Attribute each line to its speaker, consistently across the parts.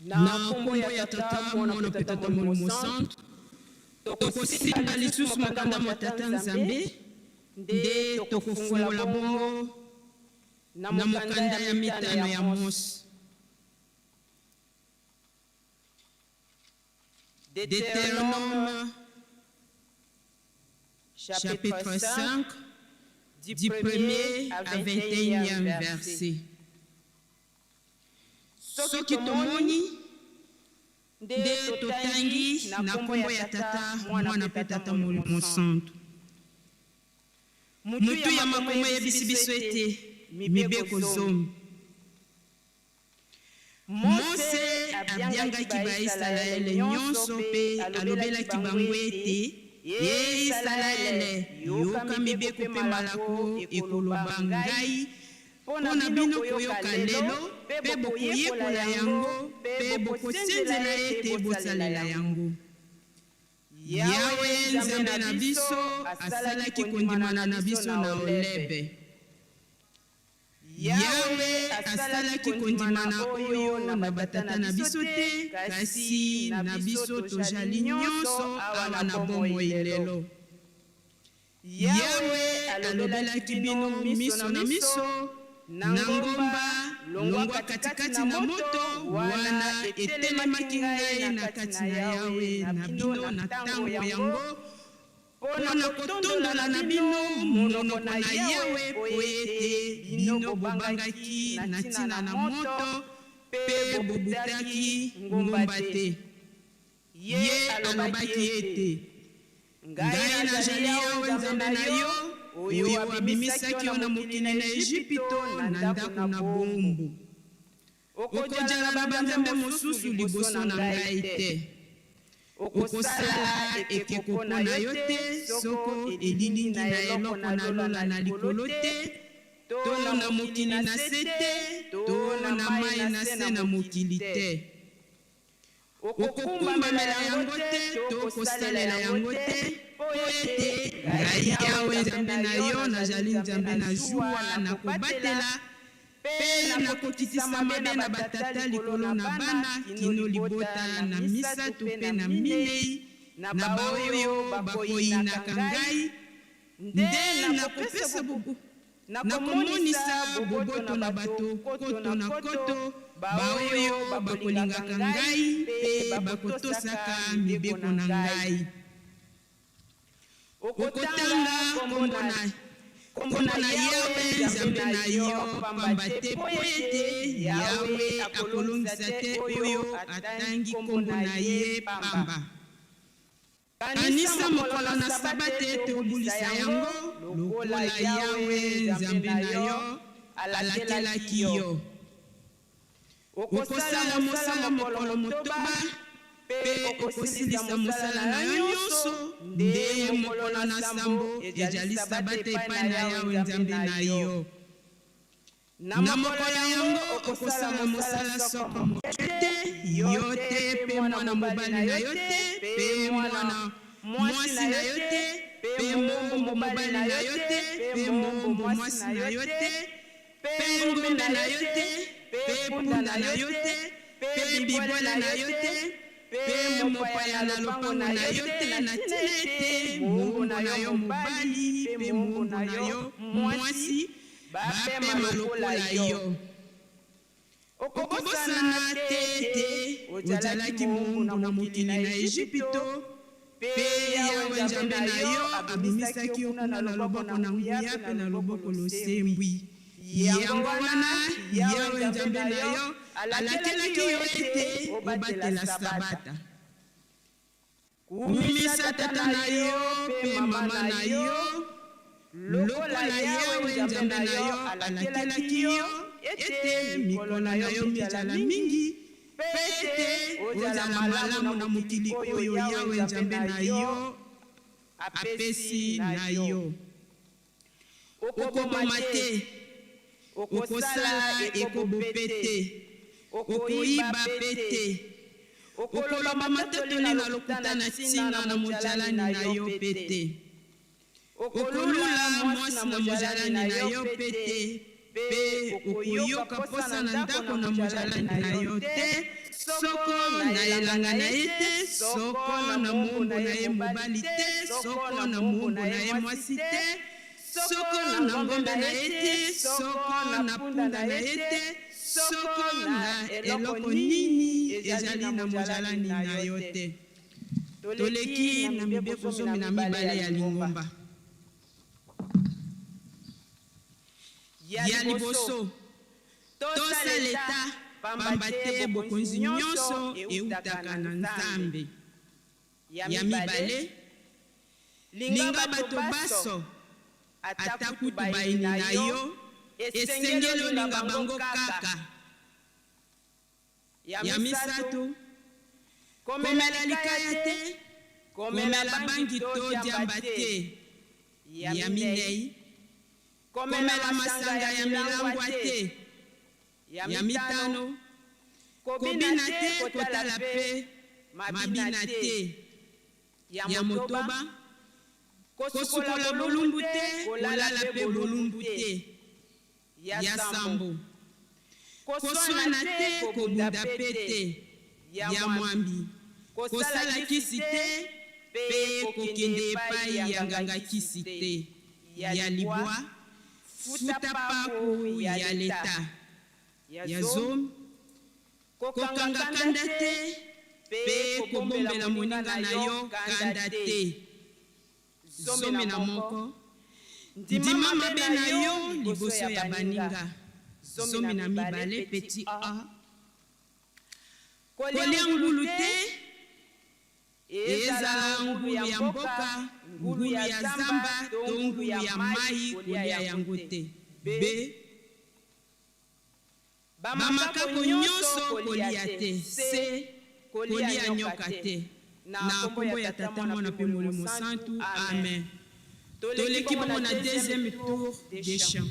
Speaker 1: Na nkombo ya Tata, Mwana mpe Tata Molimo Mosantu, tokosimba lisusu mokanda mwa Tata Nzambe, nde tokofungola bongo na mokanda ya mitano ya Mose. Deutéronome chapitre 5, du premier à 21e verset. Soki tomoni, nde totangi na nkombo ya Tata, Mwana mpe Tata Molimo Mosantu. Motu ya makomo eyebisi biso ete mibeko zomi. Mose abiangaki Bayisalaele nyonso mpe alobelaki bango ete, Ye Isalaele, yoka mibeko mpe malako ekoloba ngai mpo na bino koyoka lelo, mpe bokoyekola yango mpe bokosenzela ete bosalela yango. Yawe Nzambe na biso asalaki kondimana na biso na Olebe. Yawe asalaki kondimana oyo na batata na biso te, kasi na biso tojali nyonso awa na bomoi lelo. Yawe alobelaki bino miso na miso, na ngomba, longwa katikati na moto, wana etelemaki ngai na kati na Yawe na bino na tango yango, mpo na kotondola na bino monoko na Yawe, mpo ete bino bobangaki na ntina na moto mpe bobutaki ngomba te. Ye alobaki ete, Ngai najali Yawe Nzambe na yo, oyo abimisaki yo na mokili na Ejipito, na ndako na boombo. Okojala na banzambe mosusu liboso na ngai te. Okosala ekeko mpo na yo te, soko elilingi na eloko na lola na likolo te, to na mokili na se te, to na mai na se na mokili te. Okokumbamela yango te to kosalela yango te, mpo ete Ngai Yawe Nzambe na yo nazali Nzambe na zuwa, nakobatela mpe nakokitisa mabe na batata likolo na bana kino libota na misato mpe na minei na baoyo bakoyinaka ngai, Nde nakopesa nakomonisa boboto na bato nkoto na nkoto, baoyo bakolingaka ngai mpe bakotosaka mibeko na ngai. Okotanga nkombo na Yawe Nzambe na yo pamba te, mpo ete Yawe akolongisa te oyo atangi nkombo na ye pamba. Kanisa mokolo na Sabata ete obulisa yango, lokola Yawe Nzambe na yo alakelaki yo. Okosala mosala mokolo motoba, mpe okosilisa mosala na yo nyonso, nde mokolo na sambo ejali Sabata epai na Yawe Nzambe na yo. Na mokolo yango okosala mosala soko moke te, yo te, mpe mwana mobali na yo te, mpe mwana mwasi na yo te, mpe moombo mobali na yo te, mpe moombo mwasi na yo te, mpe ngombe na yo te, mpe mpunda na yo te, mpe bibwele na yo te, mpe mopaya na lopango na yo te, na ntina ete moombo na yo mobali mpe moombo na yo mwasi bapema lokola yo. Okobosana te ete ojalaki moombo na mokili na Ejipito, mpe Yawe Nzambe na yo abimisaki yo kuna na loboko na nguya mpe na loboko losembwi. Yango wana Yawe Nzambe na yo alakelaki yo ete obatela Sabata. Kumisa tata na yo mpe mama na yo, lokola Yawe Nzambe na yo alakelaki yo, ete mikolo na yo mijala mingi mpe ete ozala malamu na mokili oyo Yawe Nzambe na yo apesi na yo. Okoboma te, okosala ekobo mpe te, okoyiba mpe te, okoloba matatoli na lokuta na ntina na mojalani na yo mpe te, okolula mwasi na mojalani na yo mpe te. Mpe okoyoka mposa na ndako na mojalani na yo te, soko na elanga na ye te, soko na moombo na ye mobali te, soko na moombo na ye mwasi te, soko na ngombe na ye te, soko na punda na ye te, soko na eloko nini ezali na mojalani na yo te. Toleki na mibeko 12 ya lingomba. Ya liboso, tosa Leta, pamba te bokonzi nyonso eutaka na Nzambe. Ya mibale, linga bato baso, ata kutu bayini na yo, esengeli olinga bango kaka. Ya misato, komela likaya te, komela bangi to diamba te. Ya minei, komela masanga ya milangwa te. Ya mitano, kobina te, kotala mpe mabina te. Ya motoba, kosukola bolumbu te, kolala mpe bolumbu te. Ya sambo, koswana te, kobunda mpe te. Ya mwambi, kosala kisi te mpe kokende epai ya nganga kisi te. Ya libwa, futa paku ya Leta. Ya zomi, kokanga kanda te mpe kobombela moninga na yo kanda te. 11, ndima mabe na yo liboso ya baninga. 12 petit a, kolia ngulu te, ezala ngulu ya mboka, ngulu ya zamba to ngulu ya mai, kolia yango te. B, bamakako nyonso kolia te. C, kolia nyoka te. Na nkombo ya Tata, Mwana mpe Molimo Santu, amen. Toleki bongo na deuxième tour des chants.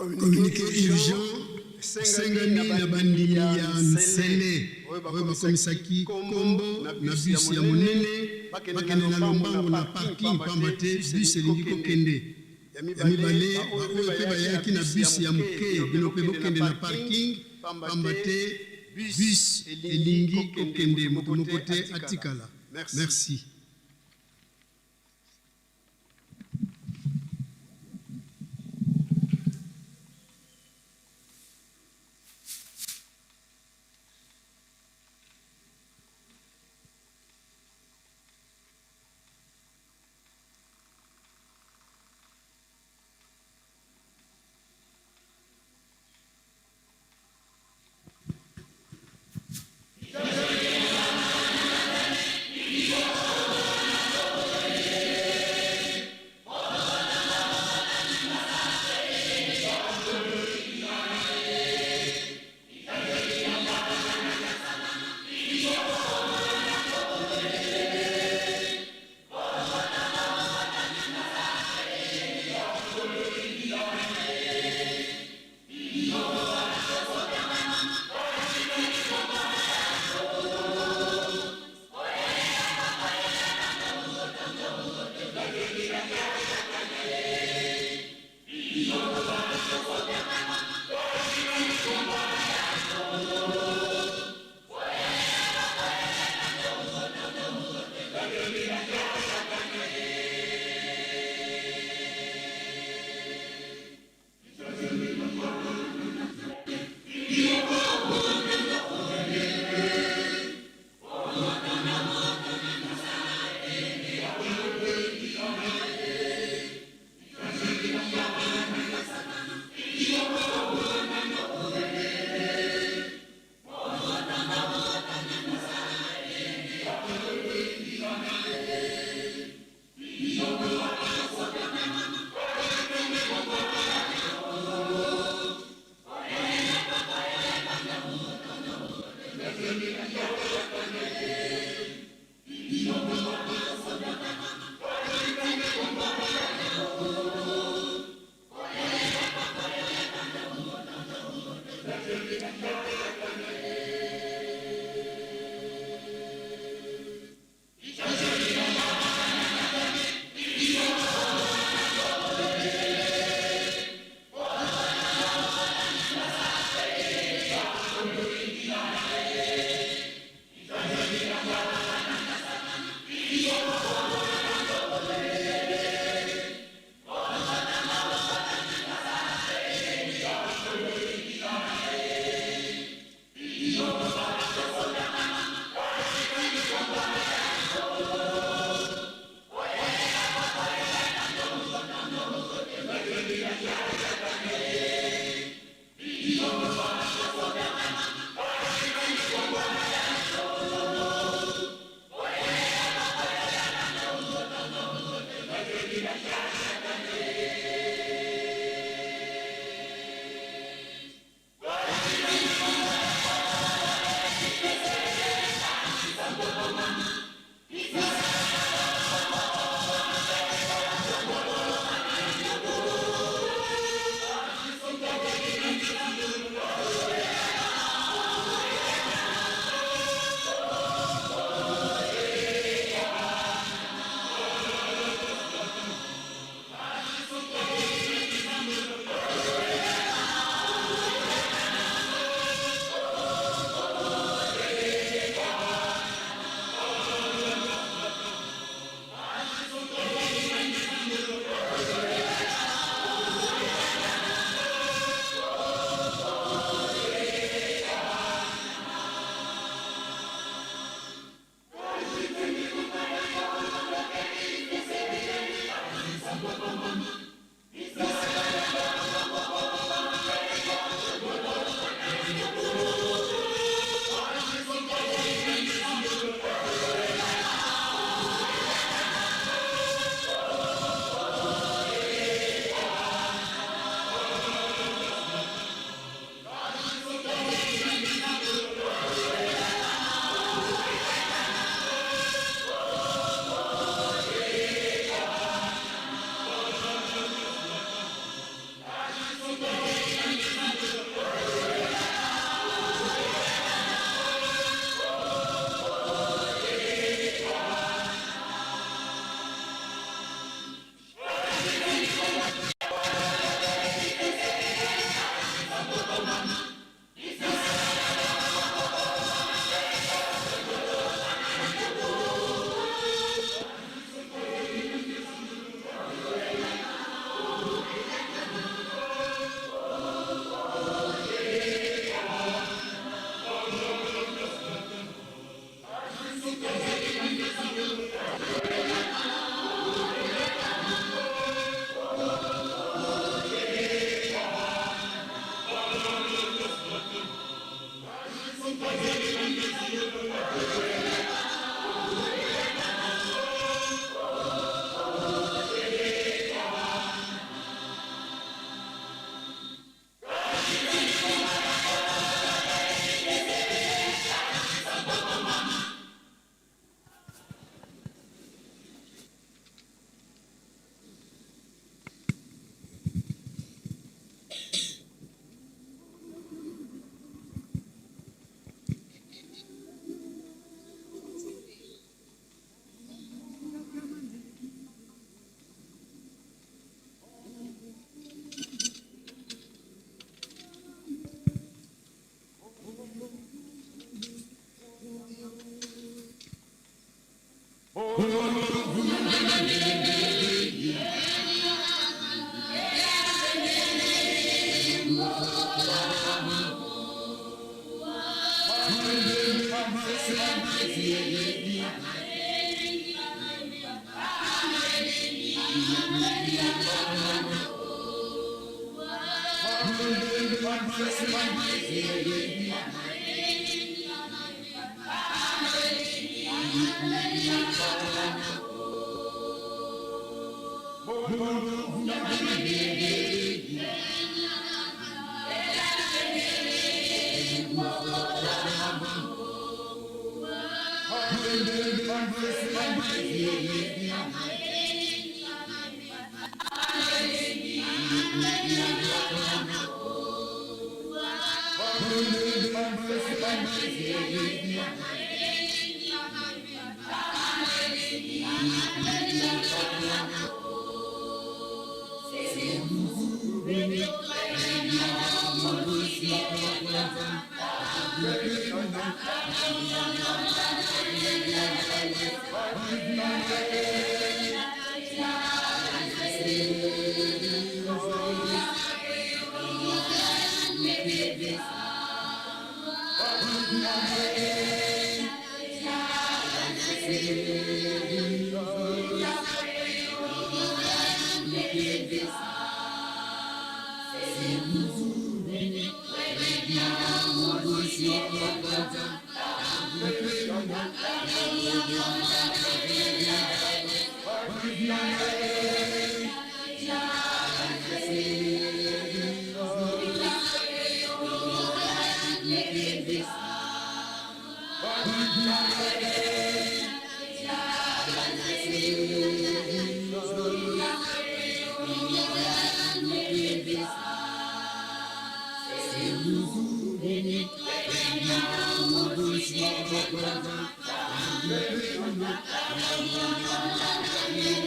Speaker 2: Communiqué urgent esengami na bandimi ya Nsele oyo bakomisaki kombo na bus ya monene bakende na lombango na parking pamba te bus elingi kokende. Ya mibale, baoyo pe bayaki na bus ya moke bino pe bokende na parking pamba te bus elingi kokende moto moko te atikala. Merci.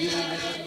Speaker 2: Yeah.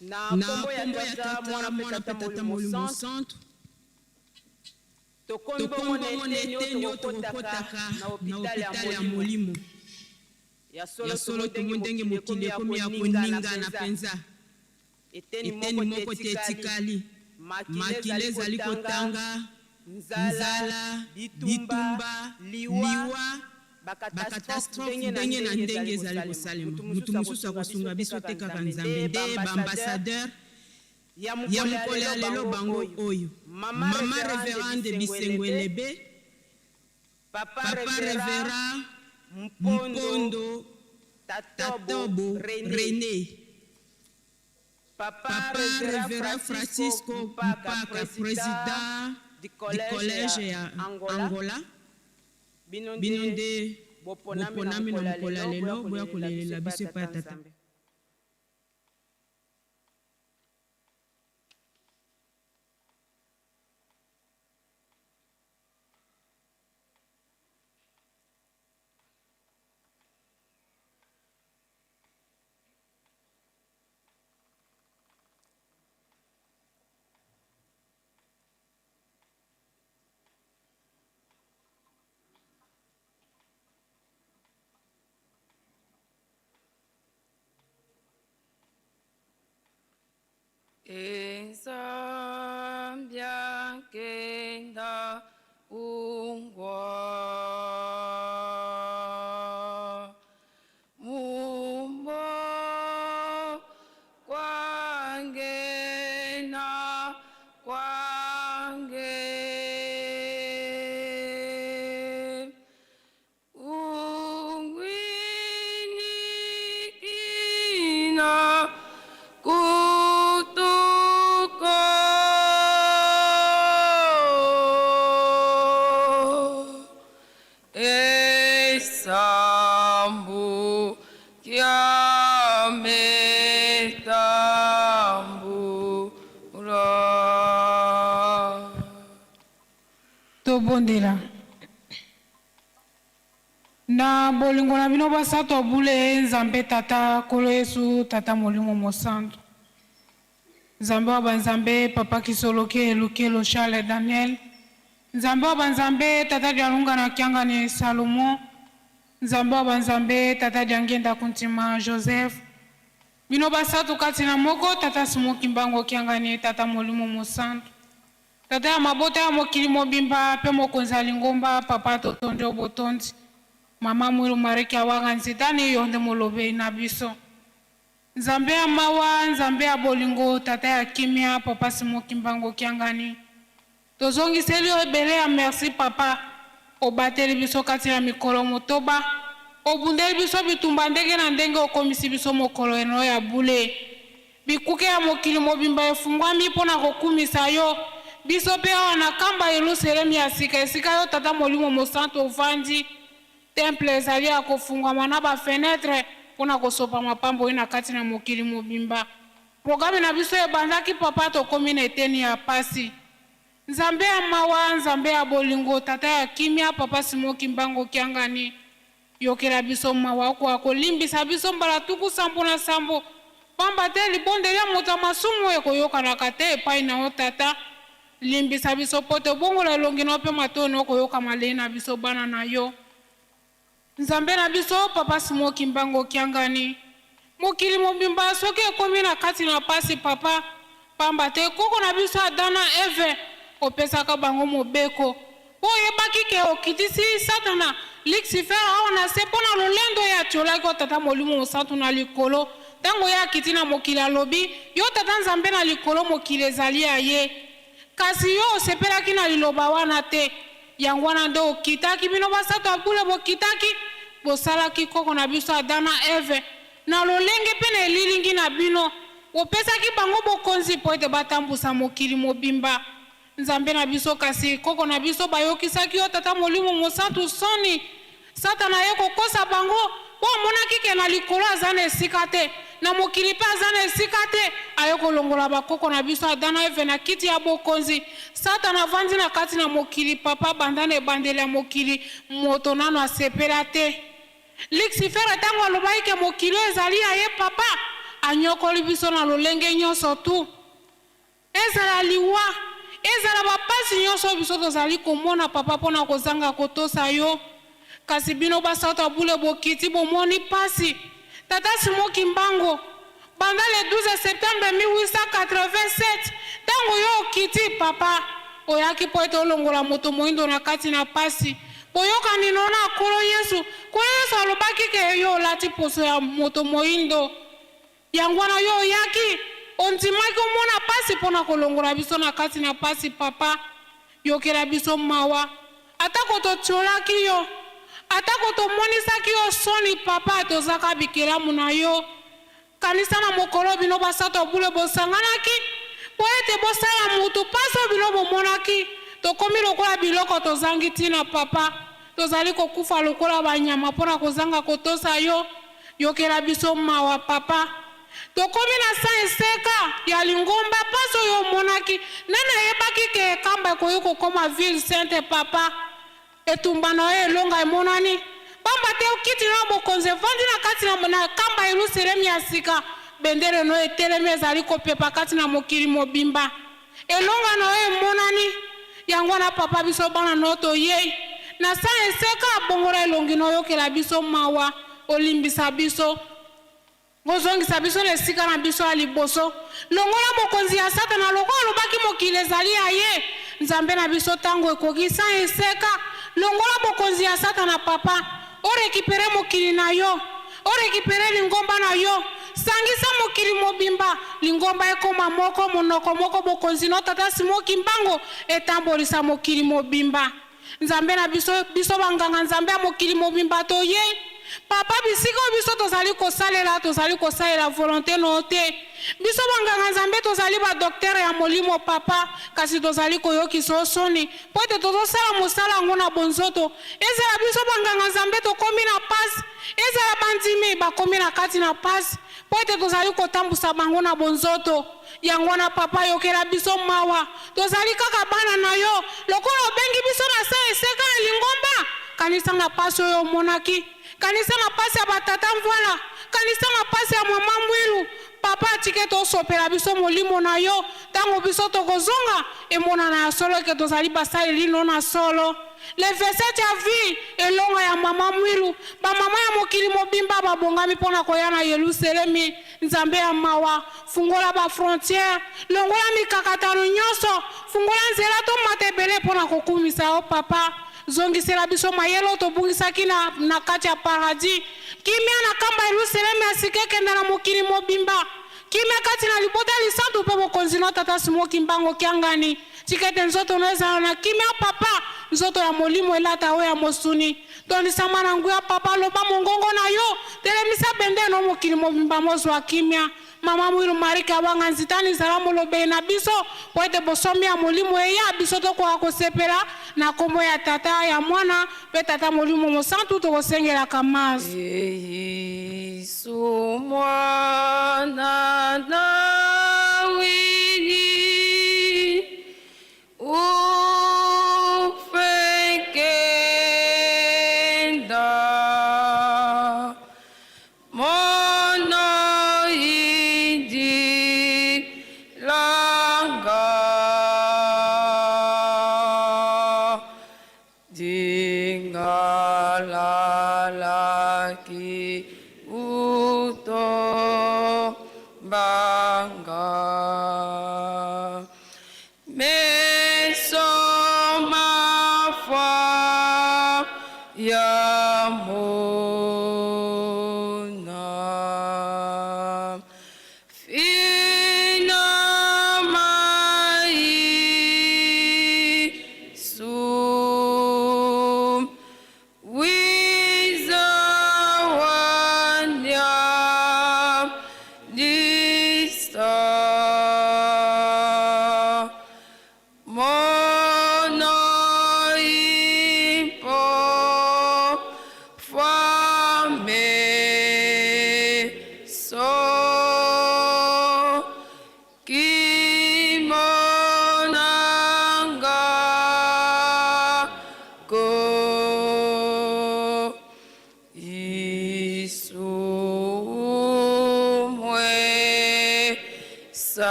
Speaker 1: Na nkombo ya Tata, Mwana mpe Tata Molimo Mosantu, tokomi bongo na eteni oyo tokokotaka na hôpital ya molimo. Ya solo, tomoni ndenge mokili ekomi ya koningana mpenza. Eteni moko te etikali. Makila ezali kotanga, nzala, bitumba, liwa, bacatastrophe ndenge na ndenge ezali kosalema. Moto mosusu akosunga biso te, kaka Nzambe. Nde baambassadeur ya mokolo ya lelo bango oyo: Mama Révérende Bisengo Elebe, Papa Révérend Mpondo Tatobo René, Papa Révérend Francisco Mpaka, président du collège ya Angola. Bino nde boponami na mokolo ya lelo, boya kolelela biso epai ya Tata.
Speaker 3: Enzambiakenda ungwa Mumbo kwangena kwange Ungwinikina kutuko Esambu kyametambula.
Speaker 4: Tobondela. Na bolingo na bino basato bule, Nzambe Tata, Nkolo Yesu, Tata Molimo Mosantu, Nzambe wa banzambe, Papa Kisoloke Elukelo Charles Daniel, Nzambe wa banzambe, Tata Dialunga na Kiangani Salomo, Nzambe wa banzambe, Tata Diangenda Kuntima Joseph, bino basato kati na moko, Tata Simon Kimbangu Kiangani, Tata Molimo Mosantu, Tata ya mabota ya mokili mobimba mpe mokonzi ya lingomba, Papa, totondi yo botondi. Mama Mwilu Mariki awanga nzitani, yo nde molobeli na biso. Nzambe ya mawa, Nzambe ya bolingo, Tata ya kimia, Papa Simon Kimbangu Kiangani, tozongiseli yo ebele ya merci. Papa, obateli biso kati na mikolo 8, obundeli biso bitumba ndenge na ndenge, okomisi biso mokolo eno ya bule. Bikuke ya mokili mobimba efungwami mpo na kokumisa yo. Biso mpe awa na Kamba, Yelusalemi ya sika, esika yo Tata Molimo Mosantu ovandi, temple ezali ya kofungwama na bafenêtre mpo na kosopa mapamboli na kati na mokili mobimba. Programme na biso ebandaki, Papa, tokomi na eteni ya pasi. Nzambe ya mawa, Nzambe ya bolingo, Tata ya kimia, Papa Simon Kimbangu Kiangani, yokela biso mawa, okoka kolimbisa biso mbala 77, pamba te libondeli ya moto ya masumu ekoyokanaka te epai na yo. Tata, limbisa biso mpo tobongola elongi na yo mpe matoi na okoyoka malei na biso bana na yo. Nzambe na biso, Papa Simon Kimbangu Kiangani, mokili mobimba soki ekomi na kati na pasi, Papa, pamba te koko na biso Adam na Eve opesaka bango mobeko, mpo oyebaki ke okitisi Satana Lucifer awa na se mpo na lolendo ye atiolaki yo Tata Molimo Mosantu na likolo. Ntango ye akiti na mokili, alobi yo Tata Nzambe na likolo, mokili ezali ya ye. Kasi yo osepelaki na liloba wana te. Yango wana nde okitaki, bino basato ya bule bokitaki, bosalaki koko na biso Adam na Eve na lolenge mpe na elilingi na bino, bopesaki bango bokonzi mpo ete batambusa mokili mobimba. Nzambe na biso, kasi koko na biso bayokisaki yo Tata Molimo Mosantu soni. Satana ye kokosa bango mpo amonaki ke na likolo aza na esika te, na mokili mpe aza na esika te. Aye kolongola bakoko na biso Adam na Eve na kiti ya bokonzi. Satana avandi na kati na mokili. Papa, banda na ebandeli ya mokili, moto nano asepela te. Lucifer, ntango alobaki ke mokili oyo ezali ya ye, Papa. Anyokoli biso na lolenge nyonso tu. Ezala liwa, ezala bapasi nyonso oyo biso tozali komona, Papa, mpo na kozanga kotosa yo. Kasi bino basato ya bule bokiti, bomoni pasi. Tata Simon Kimbangu, banda le 12 septembre 1887, ntango yo okiti, Papa, oyaki mpo ete olongola moto moindo na kati na pasi. Boyokani no na Nkolo Yesu. Nkolo Yesu alobaki ke yo olati poso ya moto moindo. Yango wana yo oyaki, ondimaki omona pasi mpo na kolongola biso na kati na pasi, Papa. Yokela biso mawa. Atako totiolaki yo, atako tomonisaki yo soni, Papa, tozaka bikelamu na yo. Kanisa na mokolo bino basato ya bule bosanganaki mpo ete bosala mutu pasi oyo bino bomonaki. Tokomi lokola biloko tozangi ntina, Papa. Tozali kokufa lokola banyama mpo na kozanga kotosa yo. Yokela biso mawa, Papa. Tokomi na sa eseka ya lingomba pasi oyo omonaki. Nani ayebaki ke Nkamba ekoki kokoma ville sainte, Papa? Etumba na yo elonga emonani, pamba te kiti na yo ya bokonzi evandi na kati na na Nkamba Yelusalemi ya sika. Bendele na yo etelemi ezali kopepa kati na mokili mobimba. Elonga na yo emonani. Yango wana, Papa, biso bana na yo toyei na sa eseka. Bongola elongi na yo, oyokela biso mawa, olimbisa biso. Bozongisa biso na esika na biso ya liboso. Longola bokonzi ya Satana, lokola alobaki mokili ezali ya ye. Nzambe na biso, tango ekoki sans eseka. Longola bokonzi ya Satana, Papa. O recuperer mokili na yo. O recuperer lingomba na yo. Sangisa mokili mobimba. Lingomba ekoma moko, monoko moko, bokonzi no Tata Simon Kimbangu etambolisa mokili mobimba. Nzambe na biso, biso ba nganga Nzambe ya mokili mobimba toye. Papa, bisika oyo biso tozali kosalela, tozali kosalela volonte no yo te. Biso ba nganga Nzambe tozali ba docteur ya molimo, Papa, kasi tozali koyokisa yo soni mpo ete tozosala mosala yango na bonzoto. Ezala biso ba nganga Nzambe tokomi na pasi, ezala bandimi bakomi na kati na pasi mpo ete tozali kotambusa bango na bonzoto. Yango wana, Papa, yokela biso mawa. Tozali kaka bana na yo. Lokola obengi biso na se eseka ya lingomba, kanisa na pasi oyo omonaki. Kanisa na pasi ya ba tata Mvuala. Kanisa na pasi ya mama Mwilu. Papa, tika ete osopela biso Molimo na yo. Tango biso tokozonga, emonana ya solo eke tozali basaleli no na solo. Le 27 avril, elonga ya mama Mwilu. Ba mama ya mokili mobimba babongami mpo na koya na Yeluselemi. Nzambe ya mawa, fungola ba frontières, longola mikakatano nyonso, fungola nzela tomata ebele mpo na kokumisa yo Papa. Zongisela biso mayele oyo tobungisaki na, na kati ya paradis. Kimia na kamba Yelusaleme ya sika ekenda na mokili mobimba. Kimia kati na libota lisantu mpe bokonzi na Tata Simon Kimbangu Kiangani. Tika ete nzoto na yo ezala na kimia Papa, nzoto ya molimo elata oyo ya mosuni. Tondisama na nguya Papa, loba mongongo na yo, telemisa bendele no mokili mobimba mozua kimia. Mama Mwilu Marie Kabanga Nzitani zala molobeli na biso po ete bosomi ya molimo eya, biso tokoka kosepela na kombo ya Tata, ya Mwana pe Tata Molimo Mosantu tokosengelaka Mass.
Speaker 3: Yesu mwana Dawidi, Ufekenda mono idi langa dingalalaki uto banga. Meso mafa ya mona fina mai su wiza wanya dista mono impo fame so.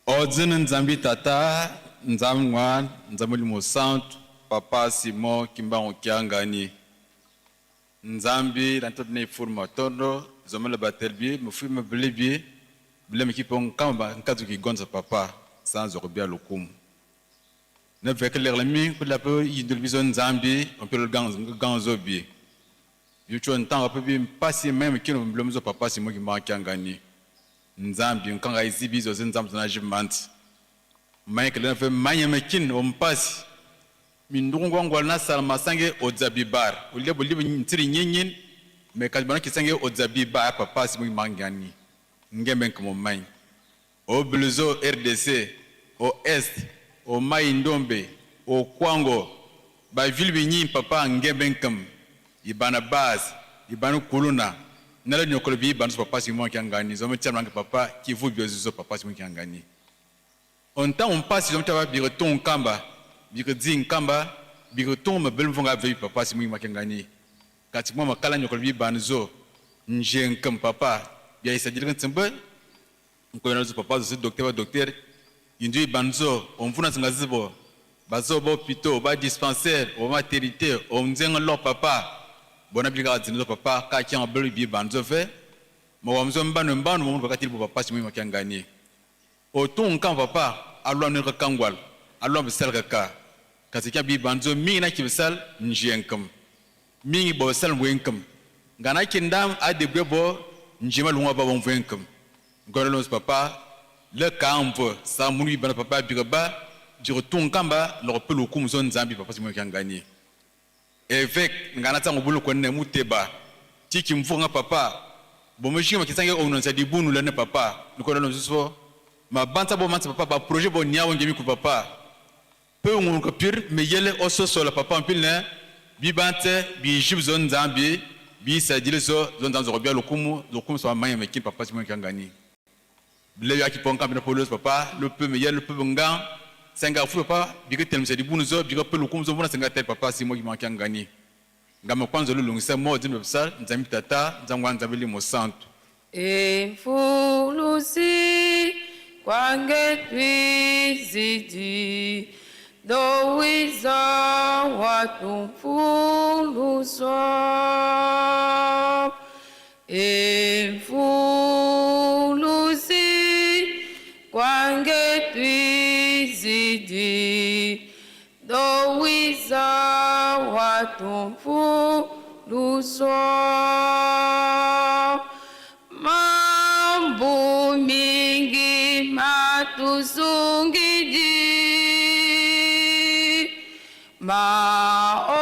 Speaker 5: Odzini Nzambi Tata, Nzambi Mwana, Nzambi Molimo Santu, Papa Simon Kimbangu Kiangani. Nzambi na ntoto ne ifuru matondo, zomela batelbi, mufi mabilibi, bilemi kipo nkamba nkatu kigonza papa, sans zokobia lokumu. Ne veke lerla mi kula pe yindul biso Nzambi, on peut le ganzo bi. Yucho ntanga pe bi mpasi meme kino mbilomizo papa Simon Kimbangu Kiangani. Nzambi nkanga izibi zo nzambi na jimanti. Mike le fe manye mekin o mpasi. Mindungu ngwa na sala masange odzabi bar. Olie boli ntiri nyenyen me kalibana kisange odzabi bar papa Simon Kimbangu Kiangani. Ngembe nkomo mai. O Bluzo RDC, o Est, o Mai Ndombe, o Kwango, ba ville binyi papa ngembe nkam. Ibana base, ibana kuluna. Nala nyokolo bi bana papa Simon Kiangani. Zomo tchamanga papa kivu biozuzo papa Simon Kiangani. On temps on passe zomo tchaba bireton kamba, biredi nkamba, bireton me belmvonga veille papa Simon Kiangani. Kati mwa makala nyokolo bi banzo nje nkam papa bia isadira ntsimbe. Nkoyona zo papa zo docteur ba docteur indu banzo on vuna tsingazibo bazo ba hôpitaux ba dispensaire o maternité o nzenga lo papa bona bilika dzino papa ka kya belu bi banzo fe mo wa mzo mbano mbano mo bakati bo papa Simon Kiangani. O ton kan papa alwa ne ka kangwal alwa bisal ka ka kasi kya bi banzo mingi na kibisal nje nkam mingi bo sal mwenkam ngana kindam a debre bo njema lungwa ba bon mwenkam. Ngolo papa le kamvo sa munu bana papa bigaba jiro kamba le pelu kum zon Nzambi papa Simon Kiangani. Évêque ngana tsango bulu konne muteba tiki mvunga papa bo mujinga kisange ononsa dibunu le ne papa ngolo so ma banta bo mansa papa ba projet bo nyawo ngemi ku papa pe ngun ko pir me yele oso so la papa mpil ne bi bante bi jib zon Nzambi bi sadile so zon Nzambi zo bia lokumu lokumu so manya me ki papa Simon Kiangani. Le ya ki ponka bina polos papa le peu me yele le peu ngan senga fu papa bi ke telmse di bunu zo bi ke pe lokumu zo bona senga tel papa Simon Kiangani. Ngama kwanza lu lungisa mo di mbsa Nzambi tata nzangwa Nzambi limo santu.
Speaker 3: Efulusi kwange twizidi dowiza watumfuluso. Efulusi kwange twizidi dowiza watumfuluso. Mambo mingi matusungidi mao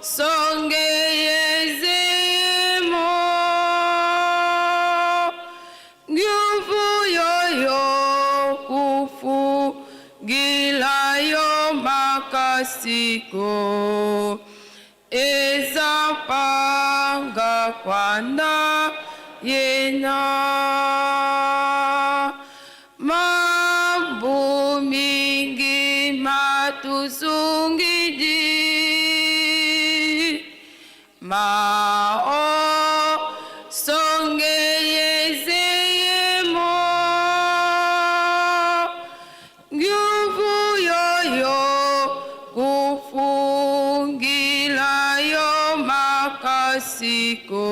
Speaker 3: songe yezimo nguvu yoyo kufu gilayo makasiko ezapanga kwanda yena. Mambo mingi matusungidi mao songe yezemo nguvu yoyo kufungilayo makasiko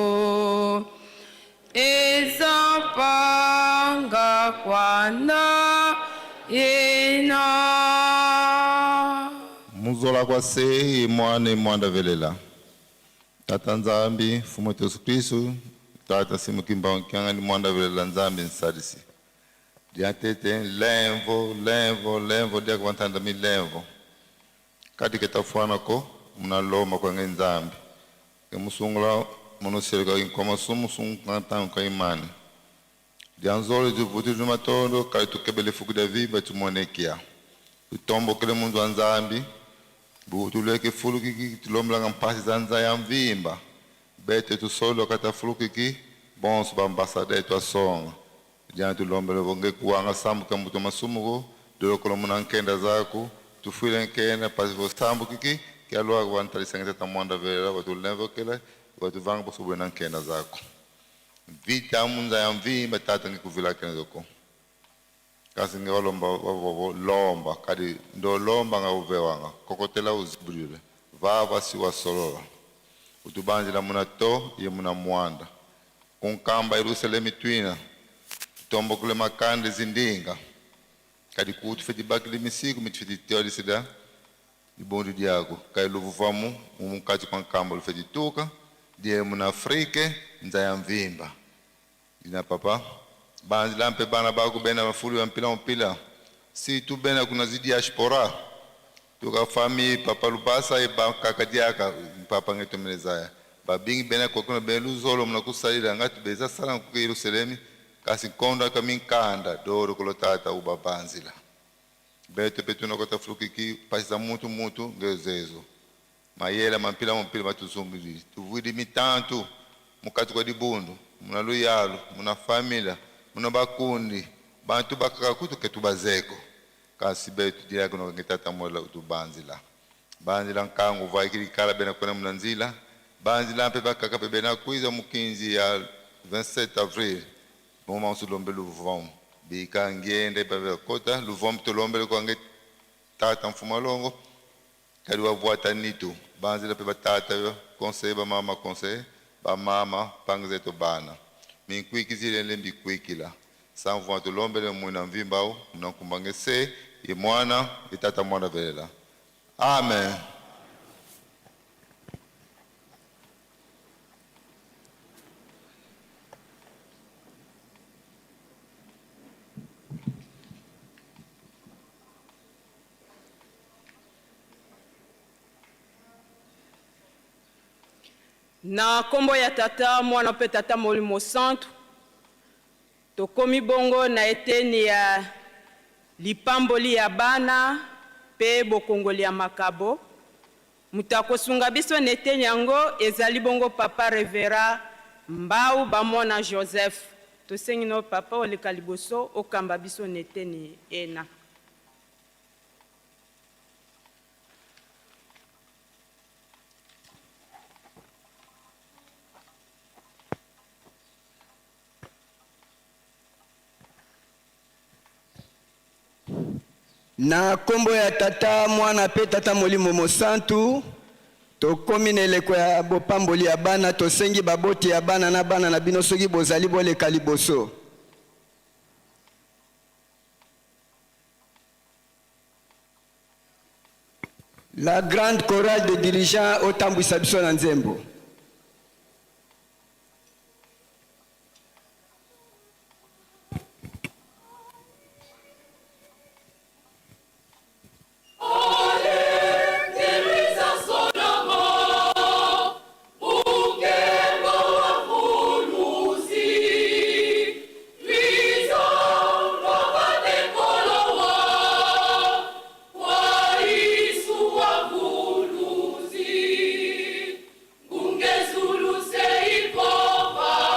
Speaker 3: ezapanga kwana yena.
Speaker 6: Muzola kwa sei mwana mwanda velela. Tata Nzambi, Mfumu Yesu Kristu, Tata Simon Kimbangu Kiangani mwanda velela Nzambi nsalisi. Diantete lemvo lemvo lemvo dia kwantanda mi lemvo. Kati ketafuana ko munaloma kwa Nzambi. Ke musungula munoseleka inkoma sumu sungu kwa imani. Dianzolo tuvuti tumatondo kali tukebele fuku da viba tumonekia. Tutombokele mundu wa Nzambi. Butuleke fulukiki tulomblanga mpasi za nza ya mvimba. Bete tusolo kata fulukiki bonso ba ambassadeur twasonga. Diana tulombele bonge kuanga sambuka mbuto masumuko dolokolo muna nkenda zaku tufuile nkenda pasi vo sambukiki kialwa kwa ntalisangeta tamwanda velela watulemvokele watuvanga bosobwe na nkenda zako. Mvita munza ya mvimba tata ngikuvilakena zoko. Kasi ngeolomba wavovo lomba kadi ndo lomba nga uvewanga kokotela uzibulile vava siwasolola utubanzila muna to ye muna mwanda kunkamba Yerusalemu twina tutombokule makande zindinga kadi kutu feti bakili misiku mitufeti teolisida libundu diako kai luvuvamu mumukati kwa nkamba lufeti tuka die muna Afrike nza ya mvimba dina papa banzi lampe bana bako bena bafulu ya mpila mpila si tu bena kuna diaspora tuka fami papa lubasa e bakaka diaka papa ngetomelezaya babingi bena kokuna bena luzolo muna kusalila ngati beza sala ku Yerusalemi kasi nkondo aka minkanda doro kolotata ubabanzila beto petu nokota fulukiki pasisa mutu mutu ngezezo mayela mampila mpila matuzumbili tuvwidi mitantu mukati kwa dibundu muna luyalo muna famila muna bakundi bantu bakaka kutu ketu bazeko kasi betu dilako nokangitata mola utubanzila banzila nkangu vaikili kala bena kwena muna nzila banzila mpe bakaka pe bena kwiza mukinzi ya 27 avril moma usulombe luvom bika ngende babe kota luvom tulombele kwange tata mfumalongo kadi wavwata nitu banzila pe batata conseil bamama conseil bamama pangizeto bana minkwikizile le mbikwikila samvua tulombele mwina mvimbau mnankumbange se ye mwana ye tata mwana velela amen.
Speaker 1: Na nkombo ya tata mwana mpe tata molimo santu tokomi bongo na eteni ya lipamboli ya bana mpe bokongoli ya makabo. Moto akosunga biso na eteni yango ezali bongo papa revera Mbau Bamona Joseph. Tosengi no papa oleka liboso okamba biso na eteni ena.
Speaker 7: Na nkombo ya tata mwana mpe tata molimo mosantu tokomi na eleko ya bopamboli ya bana. Tosengi baboti ya bana na bana na bino soki bozali boleka liboso. La grande chorale de dirigeants otambwisa biso na nzembo.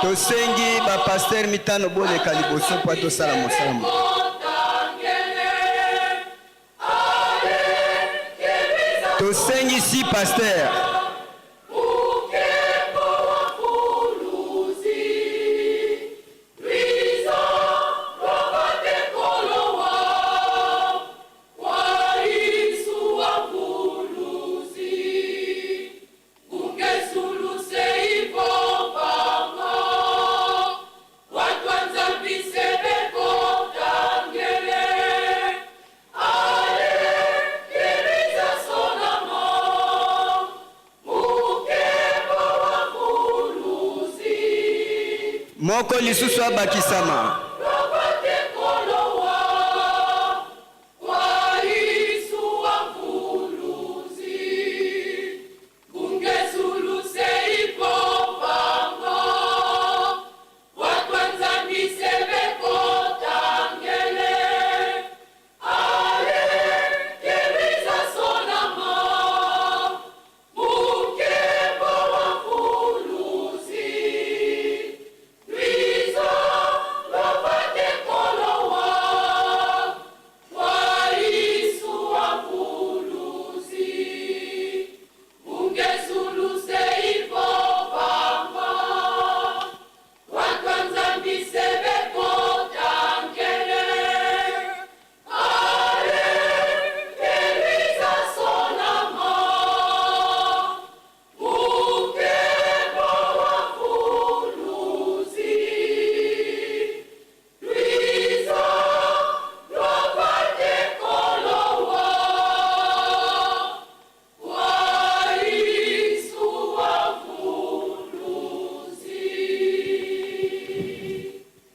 Speaker 7: Tosengi bapaster mitano boleka liboso mpo tosala mosala. Tosengi si paster. Moko lisusu abakisama.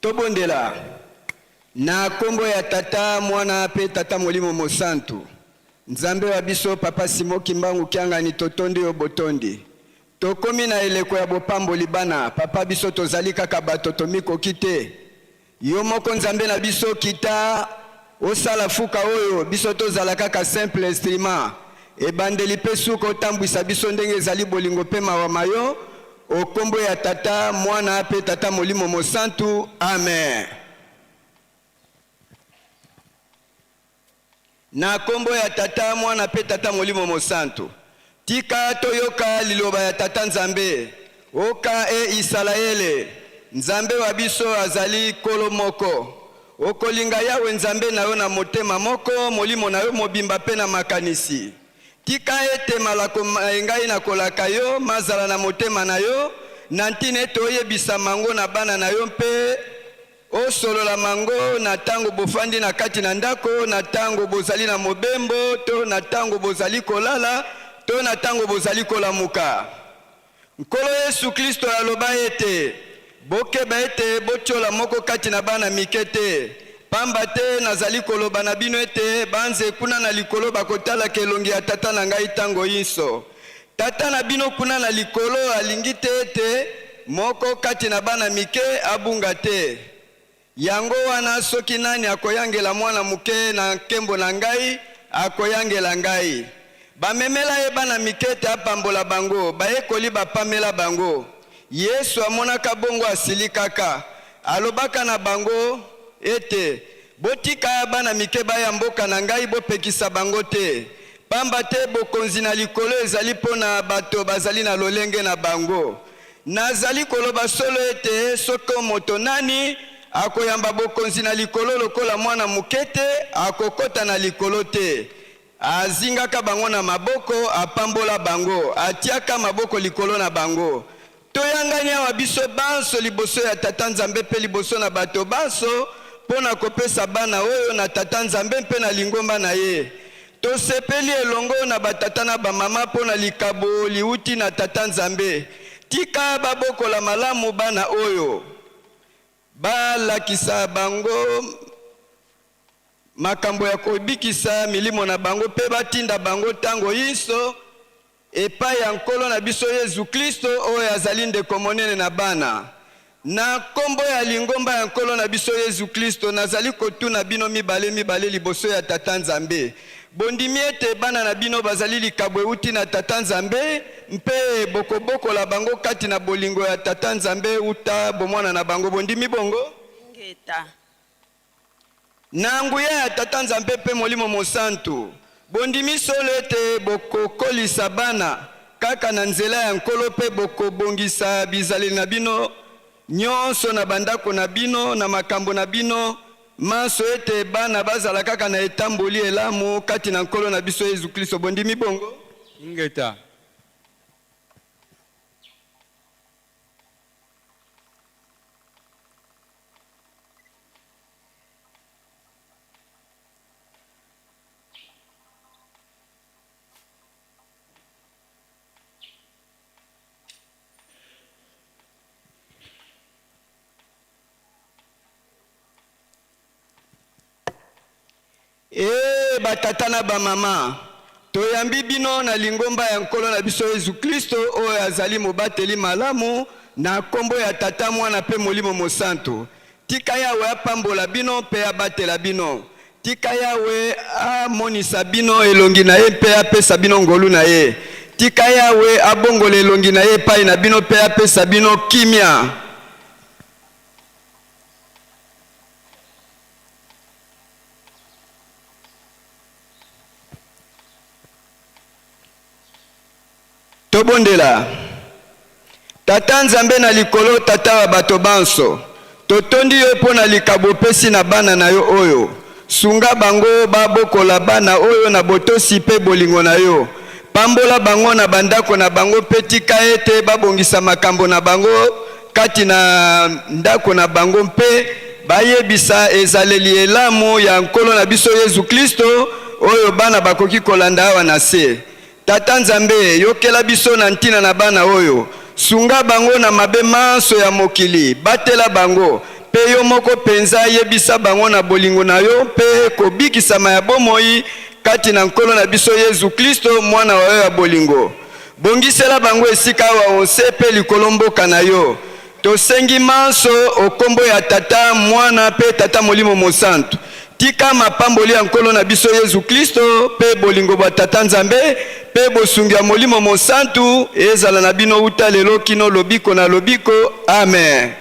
Speaker 7: Tobondela. Na kombo ya Tata, Mwana pe Tata Molimo Mosantu. Nzambe wa biso Papa Simon Kimbangu Kiangani totondi yo botondi. Tokomi na eleko ya bopamboli bana, Papa biso tozali kaka bato tomikoki te. Yo moko Nzambe na biso kita osala fuka oyo biso tozala kaka simple instrument. Ebandeli pe suka otambwisa biso ndenge ezali bolingo pe mawa ma yo, o kombo ya Tata, Mwana pe Tata Molimo Mosantu. Amen. Na kombo ya Tata, Mwana pe Tata Molimo Mosantu. Tika toyoka liloba ya Tata Nzambe. Oka e Isalaele, Nzambe wa biso azali Nkolo moko. Okolinga Yawe Nzambe na yo na motema moko, molimo na yo mobimba mpe na makanisi. Tika ete malako maye ngai nakolaka yo mazala na motema na yo, na ntina ete oyebisa mango na bana na yo mpe osolola mango na tango bofandi na kati na ndako, na tango bozali na mobembo, to na tango bozali kolala, to na tango bozali kolamuka. Nkolo Yesu Klisto aloba ete, Bokeba ete botiola moko kati na bana mike te, pamba te nazali koloba na bino ete banze kuna na likolo bakotalaka elongi ya Tata na ngai tango inso. Tata na bino kuna na likolo alingi te ete moko kati na bana mike abunga te. Yango wana, soki nani akoyangela mwana moke na nkembo na ngai, akoyangela ngai. Bamemela ye bana mike ete apambola bango, bayekoli bapamela bango. Yesu amonaka bongo asilikaka, alobaka na bango ete, Botika bana mike baya mboka na ngai, bopekisa bango te, pamba te bokonzi na likolo ezali mpo na bato bazali na lolenge na bango. Nazali koloba solo ete soko moto nani akoyamba bokonzi na likolo lokola mwana moke te, akokota na likolo te. Azingaka bango na maboko, apambola bango, atiaka maboko likolo na bango. Toyangani awa biso banso liboso ya Tata Nzambe mpe liboso na bato banso mpo na kopesa bana oyo na Tata Nzambe mpe na lingomba na ye. Tosepeli elongo na batata na bamama mpo na likabo liuti na Tata Nzambe. Tika babokola malamu bana oyo. Balakisa bango makambo ya kobikisa milimo na bango mpe batinda bango ntango inso epai ya Nkolo na biso Yezu Klisto, oyo azali ndeko monene na bana. Na nkombo ya lingomba ya Nkolo na biso Yezu Klisto, nazali kotuna bino mibale mibale liboso ya Tata Nzambe, Bondimi ete bana na bino bazali likabo euti na Tata Nzambe, mpe bokobokola bango kati na bolingo ya Tata Nzambe uta bomwana na bango? Bondimi bongo?
Speaker 1: Ingeta.
Speaker 7: Na nguya ya Tata Nzambe mpe Molimo Mosantu, bondimi solo ete bokokolisa bana kaka na nzela ya Nkolo mpe bokobongisa bizaleli na bino nyonso na bandako na bino, na makambo na bino manso, ete bana bazala kaka na etamboli elamu kati na Nkolo na biso Yezu Klisto. Bondimi bongo?
Speaker 5: Ingeta.
Speaker 7: Ee batata na bamama, toyambi bino na lingomba ya Nkolo na biso Yezu Klisto, oyo azali Mobateli malamu, na nkombo ya Tata, Mwana mpe Molimo Mosantu. Tika Yawe apambola bino mpe abatela bino. Tika Yawe amonisa bino elongi na ye mpe apesa bino ngolu na ye. Tika Yawe abongola elongi na ye epai na bino mpe apesa bino kimia. Tobondela. Tata Nzambe na likolo, Tata wa bato banso, totondi yo mpo na likabo opesi na bana na yo oyo. Sunga bango babokola bana oyo na botosi mpe bolingo na yo. Pambola bango na bandako na bango mpe tika ete babongisa makambo na bango kati na ndako na bango mpe bayebisa ezaleli elamu ya Nkolo na biso Yezu Klisto oyo bana bakoki kolanda awa na se. Tata Nzambe, yokela biso na ntina na bana oyo. Sunga bango na mabe manso ya mokili, batela bango, mpe Ete yo moko mpenza yebisa bango na bolingo na yo mpe kobikisama ya bomoi kati na Nkolo na biso Yezu Klisto, Mwana wa yo ya bolingo. Bongisela bango esika awa o nse mpe likolo mboka na yo. Tosengi manso o kombo ya Tata, Mwana mpe Tata Molimo Mosantu. Tika mapamboli ya Nkolo na biso Yezu Klisto mpe bolingo bwa Tata Nzambe mpe bosungi ya Molimo Mosantu ezala na bino uta lelo kino lobiko na lobiko. Amen.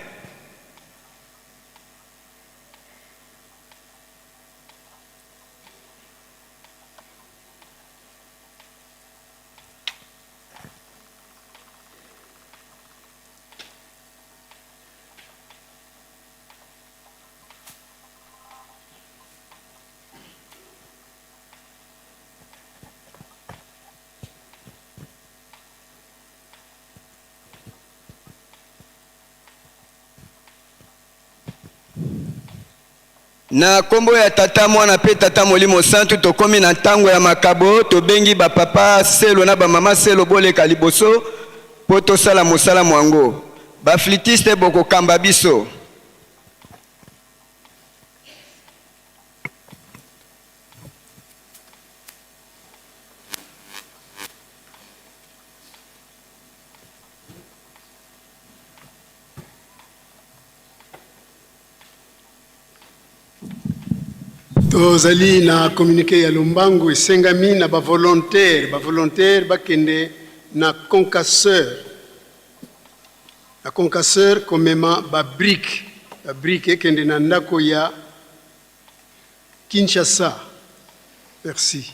Speaker 7: Na kombo ya Tata, Mwana pe Tata Molimo Santu, tokomi na ntango ya makabo. Tobengi ba papa Selo na ba mama Selo boleka liboso po tosala mosala mwango. Ba flûtiste bokokamba biso.
Speaker 2: Tozali na communiqué ya lombangu esengami na ba volontaire, ba volontaire bakende na concasseur, na concasseur komema ba brique, ba brique ekende na ndako ya Kinshasa. Merci.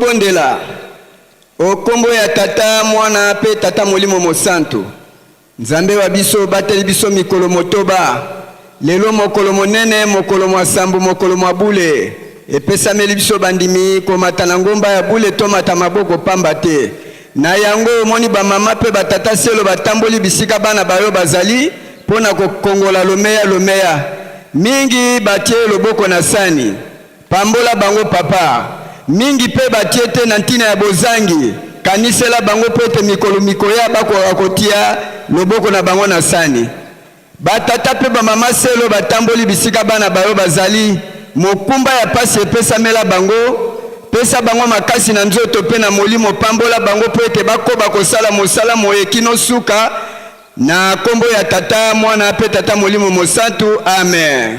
Speaker 7: Tobondela. O kombo ya Tata, Mwana mpe Tata Molimo Mosantu. Nzambe wa biso obateli biso mikolo motoba. Lelo mokolo monene, mokolo mwa sambo, mokolo mwa bule. Epesameli biso bandimi komata na ngomba ya bule tomata maboko pamba te. Na yango omoni bamama mpe batata selo batamboli bisika bana bayo bazali mpo na kokongola lomeya lomeya. Mingi batie loboko na sani. Pambola bango papa. Mingi mpe batie te na ntina ya bozangi. Kanisela bango mpo ete mikolo mikoya bakoka kotia loboko na bango na sani. Batata mpe bamama selo batamboli bisika bana bayo bazali. Mokumba ya pasi epesamela bango. Pesa bango makasi na nzoto mpe na molimo. Pambola bango mpo ete bakoba kosala mosala moye kino suka. Na kombo ya Tata, Mwana mpe Tata Molimo Mosantu. Amen.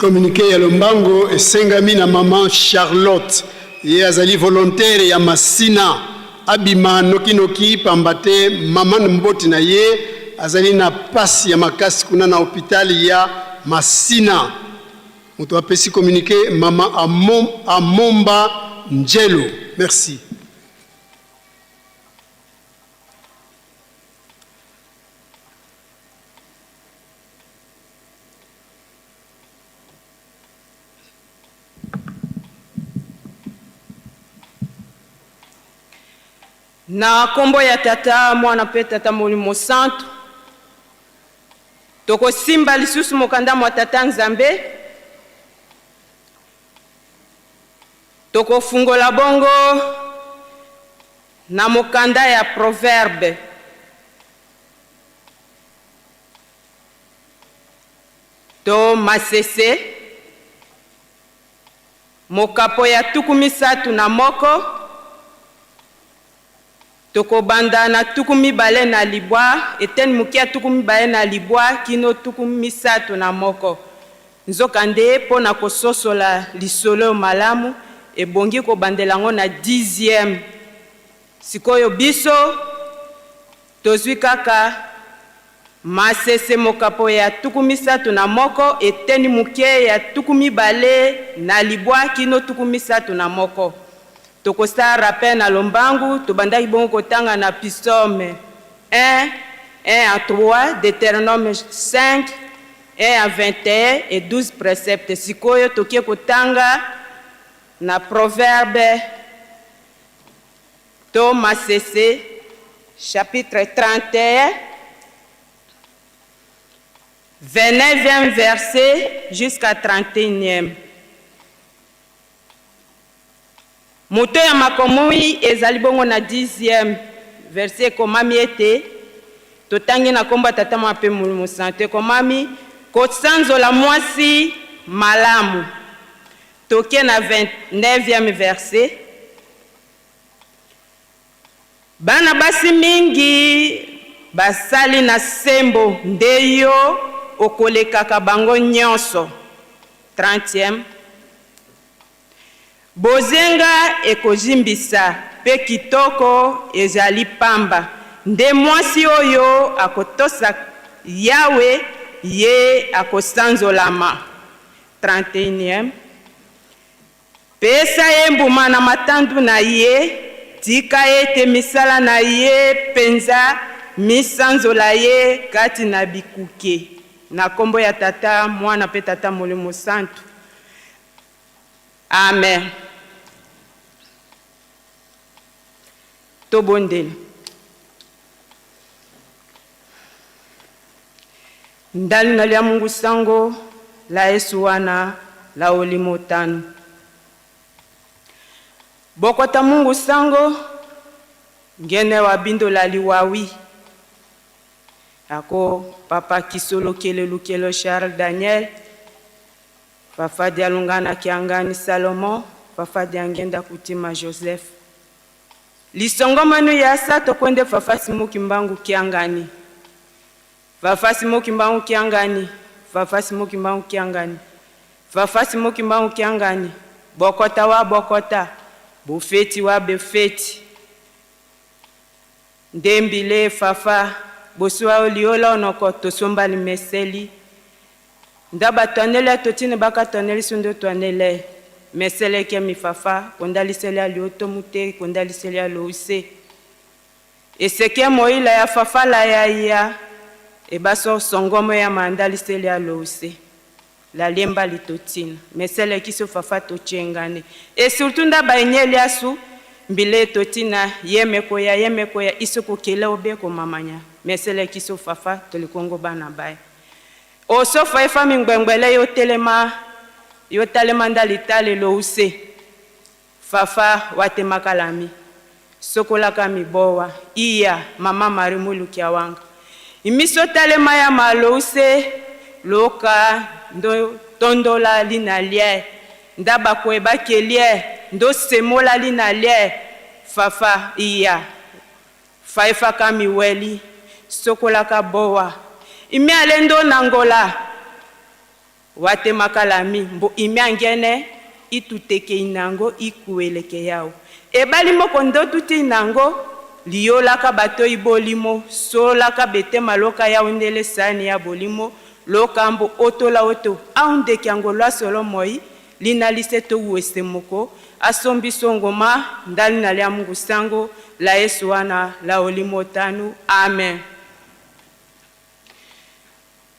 Speaker 2: Communiqué ya lombango esengami na maman Charlotte, ye azali volontaire ya Masina, abima nokinoki pamba te maman mboti na ye azali na pasi ya makasi kuna na hopital ya Masina. Moto apesi communiqué maman Amomba Njelo. Merci.
Speaker 1: Na nkombo ya Tata, Mwana mpe Tata Molimo Santu, tokosimba lisusu mokanda mwa Tata Nzambe, tokofungola bongo. Na mokanda ya Proverbe. To Masese, mokapo ya 31, tokobanda na 29, eteni moke ya 29 kino 31. Nzokande mpo na kososola lisolo malamu, ebongi kobandela yango na 10e. Sikoyo biso tozwi kaka Masese mokapo ya 31, eteni moke ya 29 kino 31. Tokosala rappel na lombangu, tobandaki bongo kotanga na Psaume 1, 1 à 3, Deutéronome 5, 1 à 21 et 12 préceptes. Sikoyo tokie kotanga na Proverbe to Masese chapitre 31, 29e verset jusqu'à 31e. Moto ya makomoi ezali bongo na 10e verset, ekomami ete totangi na kombo ya Tata Mwana mpe Molimo Santo, ekomami kosanzola mwasi malamu. Toke na 29e verset. Bana basi mingi basali na sembo, nde yo okolekaka bango nyonso. 30e. Bozenga ekozimbisa pe kitoko ezali pamba, nde mwasi oyo akotosa Yawe ye akosanzolama. 31e. Pesa ye mbuma na matandu na ye, tika ete misala na ye penza misanzola ye kati na bikuke. Na kombo ya Tata, Mwana pe Tata Molimo Santu. Amen. Tobondela. Ndali na lia Mungu sango la Yesu wana la olimo tano. Bokota Mungu sango ngene wa bindo la liwawi. Ako papa Kisolo kele lukelo Charles Daniel, Fafa Dialungana Kiangani Salomon, Fafa Diangenda Kutima Joseph. Lisongo manu ya sato kwende Fafa Simuki Mbangu Kiangani. Fafa Simuki Mbangu Kiangani, Fafa Simuki Mbangu Kiangani. Fafa Simuki Mbangu Kiangani. Bokota wa bokota, bofeti wa befeti. Ndembile Fafa, boswa oliola onoko tosomba limeseli. Ndaba twanele totine baka twanele sundo twanele. Meseleke mi Fafa, kondaliseli alioto mute, kondaliseli alouse. Eseke moila ya Fafa la ya ya, ebaso songomo ya mandaliseli alouse. La lemba litotina. Meseleki so Fafa tochengane. Et surtout ndaba enyeli asu, mbile totina, yemekoya, yemekoya, isoko kele obeko mamanya. Meseleki so Fafa tolikongo bana baye. Osofa efami ngbengwele yo telema, yo talema ndali tale louse. Fafa watemakalami. Sokolaka mibowa. Iya, mama Marie Mulukia wanga. Imiso talema ya malouse, loka, ndo tondola lina lie. Ndaba kweba kelie, ndo semola lina lie. Fafa, iya. Faifa kamiweli, sokolaka bowa. Imi alendo nangola. Watemakalami, mbo imi angene, ituteke inango, ikueleke yao. Ebali moko ndo tuti inango, liolaka bato ibolimo, solaka bete maloka ya ondele sani ya bolimo, lokambo otola oto, aundeke yango lwa solo moi, lina lise to uese moko, asombi songoma, ndali na lia Mungu sango, la Yesu wana, la olimo tanu. Amen.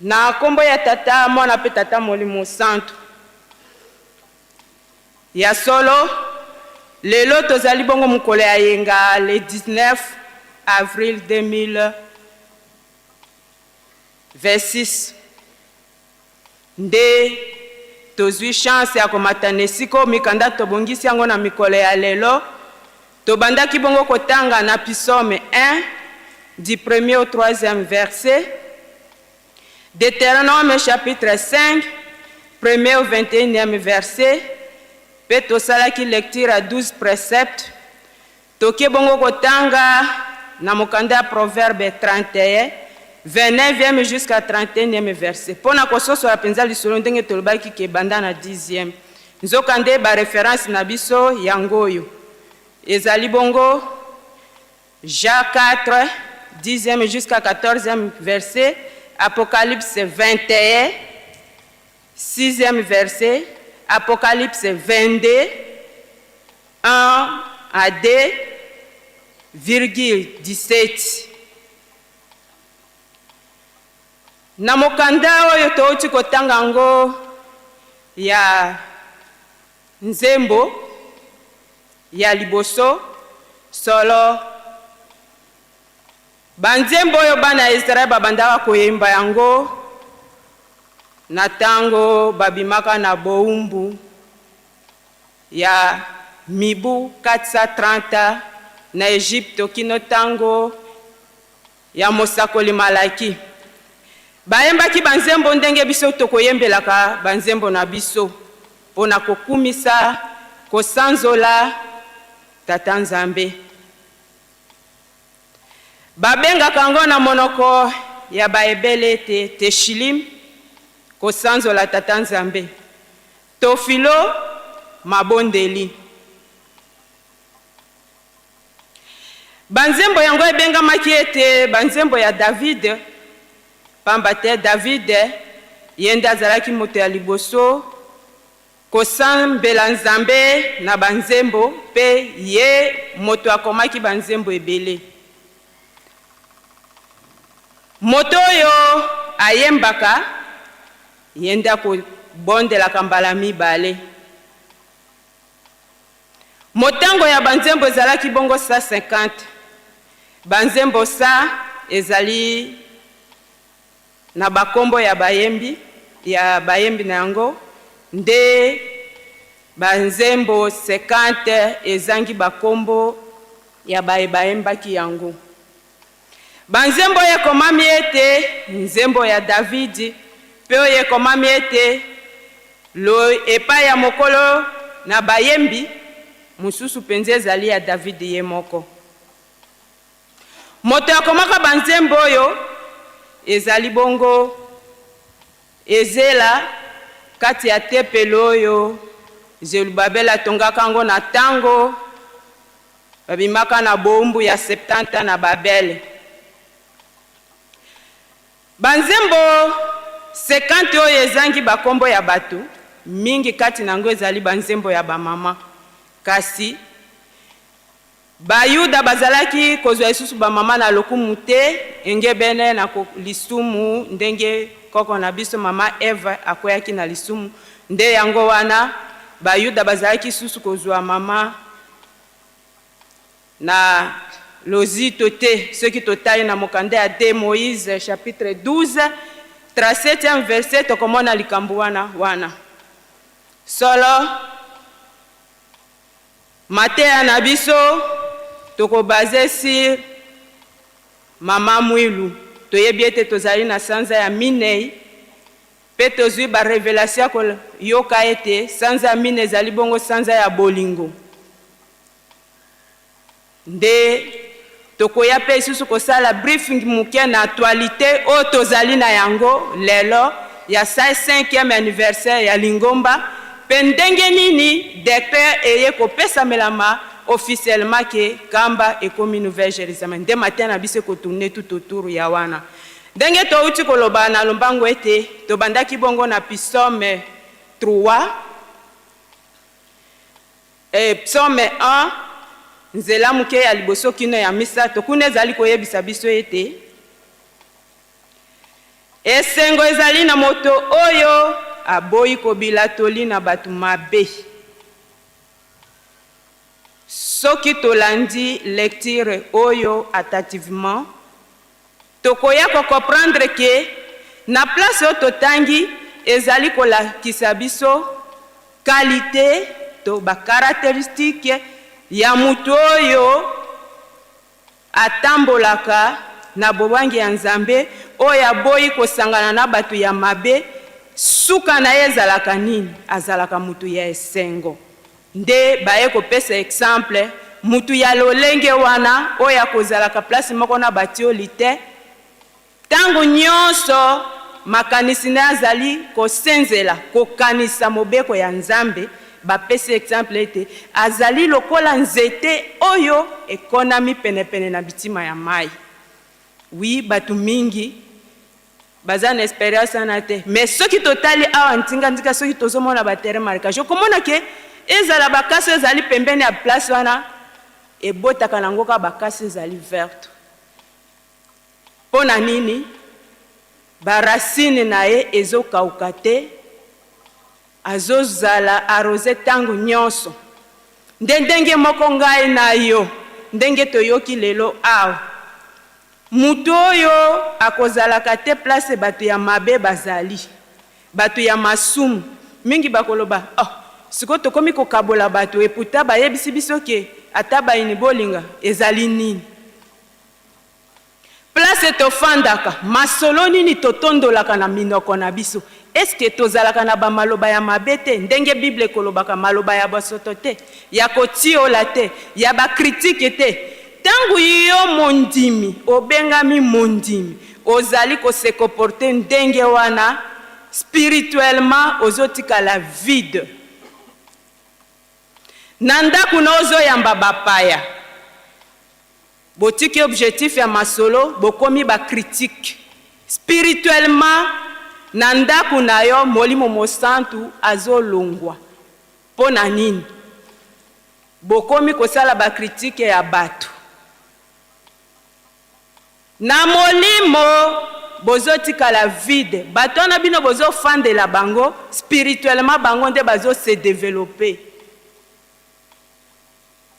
Speaker 1: Na kombo ya Tata, Mwana pe Tata Molimo Santo. Ya solo, lelo tozali bongo mokolo ya yenga le 19 avril 2026. Nde tozwi chance ya komata na esika oyo mikanda tobongisi yango na mikolo ya lelo. Tobandaki bongo kotanga na Psaume 1, du premier au troisième verset, Deuteronome chapitre 5, premier au 21e verset, mpe tosalaki lecture ya 12 préceptes. Toke bongo kotanga na mokanda ya Proverbe 31, 29e jusqu'à 31e verset, mpo na kososola mpenza lisolo ndenge tolobaki ke banda na 10e. Nzokande ba reference na biso yango oyo ezali bongo Jean 4, 10e jusqu'à 14e verset, Apocalypse 21, 6e verset, Apocalypse 22, 1 à 2, virgule 17. Na mokanda oyo touti kotanga yango ya Nzembo ya liboso, solo banzembo oyo bana ya Israel babandaka koyemba yango na tango babimaka na bowumbu ya mibu 430 na Egypte kino tango ya mosakoli Malaki. Bayembaki banzembo ndenge biso tokoyembelaka banzembo na biso mpo na kokumisa, kosanzola Tata Nzambe. Babengaka yango na monoko ya Baebele ete Teshilim, kosanzola Tata Nzambe. Tofilo, mabondeli. Banzembo yango ebengamaki ete banzembo ya David, pamba te David ye nde azalaki moto ya liboso kosambela Nzambe na banzembo mpe ye moto akomaki banzembo ebele. Moto oyo ayembaka, ye nde akobondelaka mbala mibale. Motango ya banzembo ezalaki bongo 150. Banzembo 100 ezali na bakombo ya bayembi ya bayembi na yango, nde banzembo 50 ezangi bakombo ya baye bayembaki yango. Banzembo oyo ekomami ete Nzembo ya Davidi mpe oyo ekomami ete Lo epai ya mokolo na bayembi, mosusu mpenza ezali ya Davidi ye moko. Moto akomaka banzembo oyo ezali bongo Ezela kati ya tempelo oyo Zerubabele atongaka yango na tango babimaka na bowumbu ya 70 na Babele. Banzembo 50 oyo ezangi bakombo ya bato, mingi kati na yango ezali banzembo ya bamama. Kasi, Bayuda bazalaki kozwa lisusu bamama na lokumu te, engebene na lisumu, ndenge koko na biso mama Eve akweyaki na lisumu. Nde yango wana Bayuda bazalaki lisusu kozwa mama na lozito te. Soki totali na mokanda ya 2 Moïse chapitre 12, 37e verset, tokomona likambo wana wana. Solo, Mateya na biso toko base sur mama Mwilu. Toyebi ete tozali na sanza ya minei pe tozui ba revelation ya koyoka ete sanza ya minei ezali bongo sanza ya bolingo. Nde tokoya pe lisusu kosala briefing moke na actualite oyo tozali na yango lelo ya 105e anniversaire ya lingomba pe ndenge nini decret eye kopesamelama officiellement que Kamba ekomi Nouvelle Jerusalem. Nde mateya na biso eko tourner tout autour ya wana. Ndenge towuti koloba na lombango ete tobandaki bongo na Psaume 3, E Psaume 1, nzela moke ya liboso kino ya misato, kuna ezali koyebisa biso ete, Esengo ezali na moto oyo aboyi kobila toli na bato mabe. Soki tolandi lecture oyo attentivement, tokoya ko comprendre que na place oyo totangi ezali kolakisa biso qualite to ba caracteristiques. ya moto oyo atambolaka na bobangi ya Nzambe, oyo aboyi kosangana na bato ya mabe, suka na ye ezalaka nini? Azalaka moto ya esengo. Nde baye kopesa exemple, moto ya lolenge wana oyo akozalaka place moko na batioli te, ntango nyonso makanisi na ye azali kosenzela kokanisa mobeko ya Nzambe. Bapesi exemple ete azali lokola nzete oyo ekonami penepene na bitima ya mai. Oui, bato mingi baza na expérience wana te, mais soki totali awa ntinga-ntinga, soki tozomona baterrain marécage, okomona ke ezala bakasi ezali pembeni ya place wana, ebotaka nango kaka bakasi ezali verte. Mpo na nini? Baracine na ye ezokauka te, azozala arrosé ntango nyonso. Nde ndenge moko ngai na yo, ndenge toyoki lelo awa, moto oyo akozalaka te place bato ya mabe bazali, bato ya masumu mingi. Bakoloba: "Oh, sikoyo tokomi kokabola bato." Eputa bayebisi biso ke ata bayini bolinga ezali nini? Place tofandaka, masolo nini totondolaka na minoko na biso? Eske tozalaka na bamaloba ya mabe te, ndenge Bible ekolobaka maloba ya bosoto te, ya kotiola te, ya bacritique te? Ntango yo mondimi, obengami mondimi, ozali kose comporter ndenge wana, spirituellement ozotikala vide. Na ndako na ozoyamba bapaya, botiki objectif ya masolo, bokomi bacritique. Spirituellement, na ndako na yo, Molimo Mosantu azolongwa. Mpo na nini? Bokomi kosala bacritique ya bato. Na molimo bozotikala vide. Bato wana bino bozofandela bango, spirituellement bango nde bazose développer.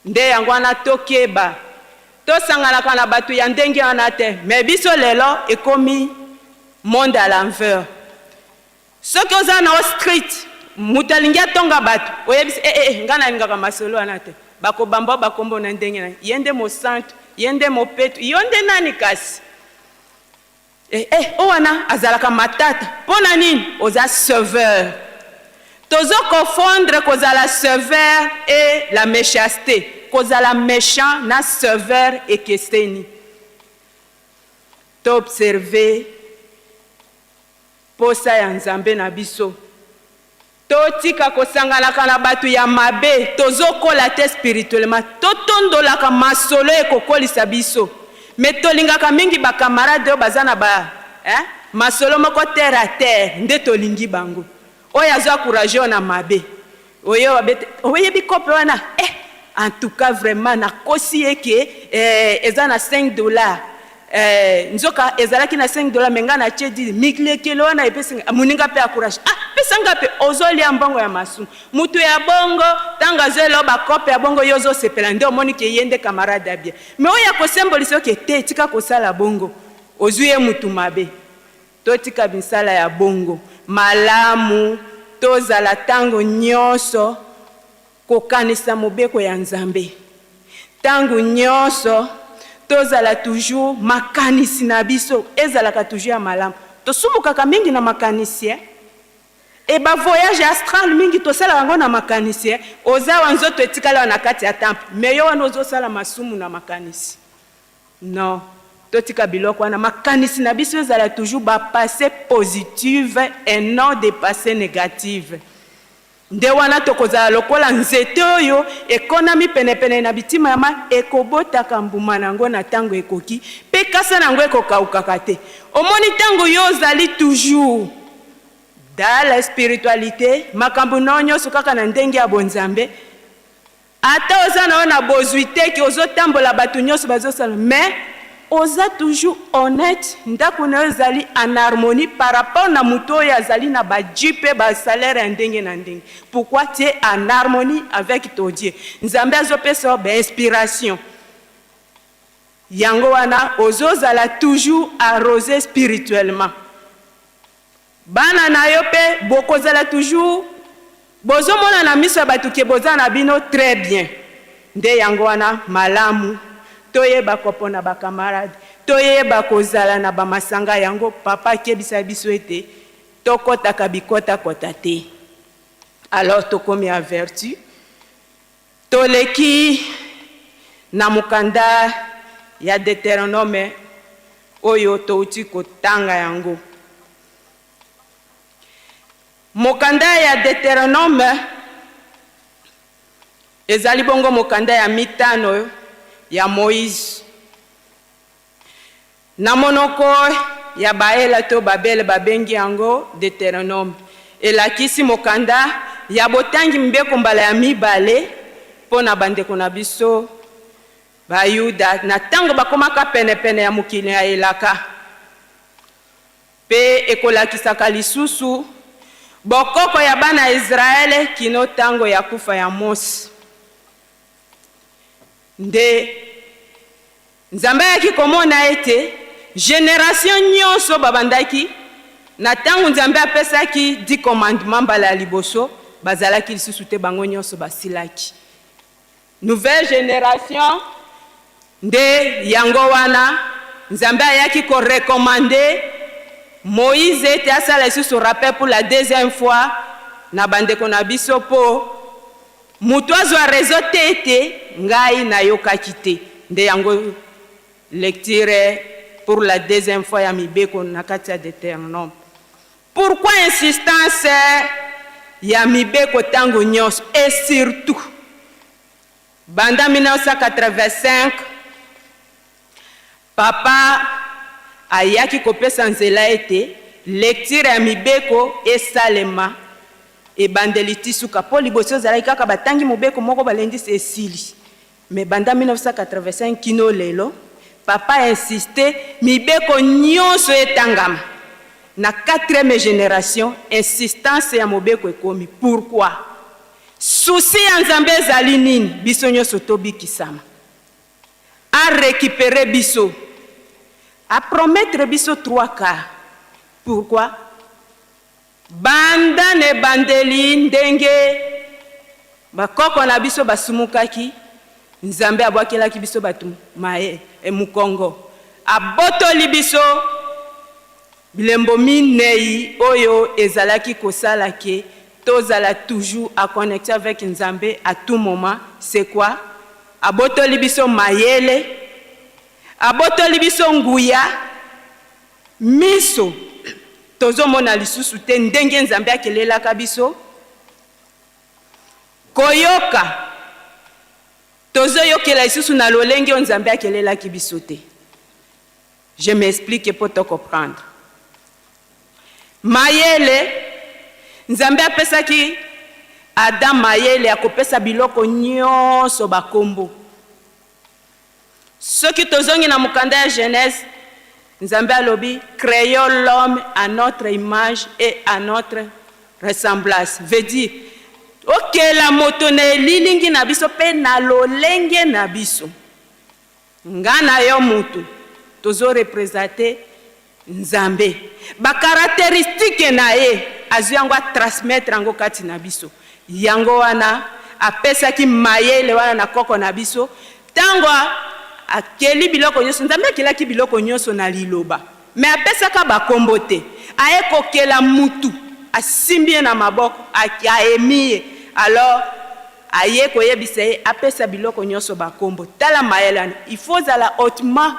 Speaker 1: Nde yango wana tokeba, tosanganaka na bato ya ndenge wana te. Mais biso lelo ekomi monde à l'envers. Soki oza na street, moto alingi atonga bato, oyebisi: "Eh, eh, ngai nalingaka masolo wana te." Bakobamba bakombo na ndenge na ye nde mosantu, ye nde mopetu, yo nde nani? Kasi eh, eh, o wana azalaka matata. Mpo na nini oza sévère? Tozoconfondre kozala sévère et la méchanceté. Kozala méchant na sévère ekeseni. Toobserve posa ya Nzambe na biso, totika kosanganaka na bato ya mabe. Tozokola te spirituellement. Totondolaka masolo ekokolisa biso, mais tolingaka mingi bacamarade oyo baza na ba, eh? Masolo moko terre à terre nde tolingi bango. Oyo azo encourager oyo na mabe, oyo abete, oyebi kope wana, eh, en tout cas vraiment nakosi ye ke eh, eza na 5 $, nzoka ezalaki na 5 $, mais ngai natie 10. Mikilekelo wana epesi moninga mpe encourage: "Ah, pesa nga mpe." Ozolia mbongo ya masumu. Mutu ya bongo, ntango azoela bakope ya bongo, yo ozosepela. Nde omoni ke ye nde camarade ya bien. Mais oyo akosembolisa oke te, tika kosala bongo, ozwi ye mutu mabe. Totika misala ya bongo. Malamu tozala ntango nyonso kokanisa mobeko ya Nzambe. Ntango nyonso tozala toujours makanisi na biso ezalaka toujours ya malamu. Tosumukaka mingi na makanisi, eh? E bavoyage astral mingi tosalaka yango na makanisi, eh? Oza wa nzoto etikali awa na kati ya temple, mais yo wana ozosala masumu na makanisi. Non, totika biloko wana. Makanisi na biso ezala toujours bapensées positive et non des pensées négatives. Nde wana tokozala lokola nzete oyo ekonami penepene na bitima ya mai, ekobotaka mbuma na yango na ntango ekoki, mpe kasa na yango ekokaukaka te. Omoni, ntango yo ozali toujours dans la spiritualité, makambo na yo nyonso kaka na ndenge ya bonzambe, ata oza na yo na bozwi te, ke ozotambola, bato nyonso bazosala, mais oza toujours honnête, ndako na yo ezali en harmonie par rapport na moto oyo azali na baji mpe basalaire ya ndenge na ndenge. Pourquoi? Tu es en harmonie avec ton Dieu. Nzambe azopesa yo bainspiration. Yango wana ozozala toujours arrosé spirituellement. Bana na yo mpe bokozala toujours, bozomona na miso ya bato ke boza na bino très bien. Nde yango wana malamu toyeba kopona ba camarade, toyeba kozala na ba masanga. Yango papa akebisa biso ete tokɔtaka bikotakota te. Alors tokomi averti. Toleki na mokanda ya Deutéronome oyo touti kotanga yango. Mokanda ya Deutéronome ezali bongo mokanda ya mitano ya Moïse. Na monoko ya Baela to Babele babengi yango Deutéronome, elakisi mokanda ya botangi mibeko mbala ya mibale mpo na bandeko na biso Bayuda na ntango bakomaka penepene ya mokili ya elaka. Mpe ekolakisaka lisusu bokoko ya bana ya Israele kino ntango ya kufa ya Mose. Nde Nzambe ayaki komona ete generation nyonso babandaki na ntango Nzambe apesaki 10 commandements mbala ya liboso, bazalaki lisusu te, bango nyonso basilaki. Nouvelle génération nde yango wana Nzambe ayaki korecommander Moïse ete asala lisusu rappel pour la deuxième fois na bandeko na biso, mpo moto azwa raison te ete ngai nayokaki te. Nde yango lecture pour la deuxième fois ya mibeko na kati ya Deutéronome. Pourquoi insistance ya mibeko ntango nyonso, et surtout banda 1985 papa ayaki kopesa nzela ete lecture ya mibeko esalema ebandeli ti suka? Mpo liboso ezalaki kaka batangi mobeko moko, balendisi, esili. Mais banda 1985 kino lelo, papa insiste mibeko nyonso etangama. Na quatrième génération, insistance ya mobeko ekomi. Pourquoi? Souci ya Nzambe ezali nini? Biso nyonso tobikisama, arécupérer biso, apromettre biso trois quarts. Pourquoi? Banda na ebandeli, ndenge bakoko na biso basumukaki, Nzambe abwakelaki biso bato maye e mokongo, abotoli biso bilembo minei oyo ezalaki kosala ke tozala toujours à connecter avec Nzambe à tout moment. C'est quoi? Abotoli biso mayele, abotoli biso nguya, miso tozomona lisusu te ndenge Nzambe akelelaka biso, koyoka tozoyokela lisusu na lolenge oyo Nzambe akelelaki biso te. Je m'explique mpo tocomprendre. Mayele, Nzambe apesaki Adam mayele ya kopesa biloko nyonso bakombo. Soki tozongi na mokanda ya Genèse, Nzambe alobi: "Créons l'homme à notre image et à notre ressemblance", veut dire okela moto na elilingi na biso mpe na lolenge na biso. Nga na yo mutu tozoreprésenter Nzambe, bacaractéristiques na ye azwi yango, atransmettre yango kati na biso. Yango wana apesaki mayele wana na koko na biso. Ntango akeli biloko nyonso, Nzambe akelaki biloko nyonso na liloba, mais apesaka bakombo te. Aye kokela mutu, asimbi ye na maboko, aemi ye, alors aye koyebisa ye apesa biloko nyonso bakombo. Tala mayele wana, il faut ozala hautement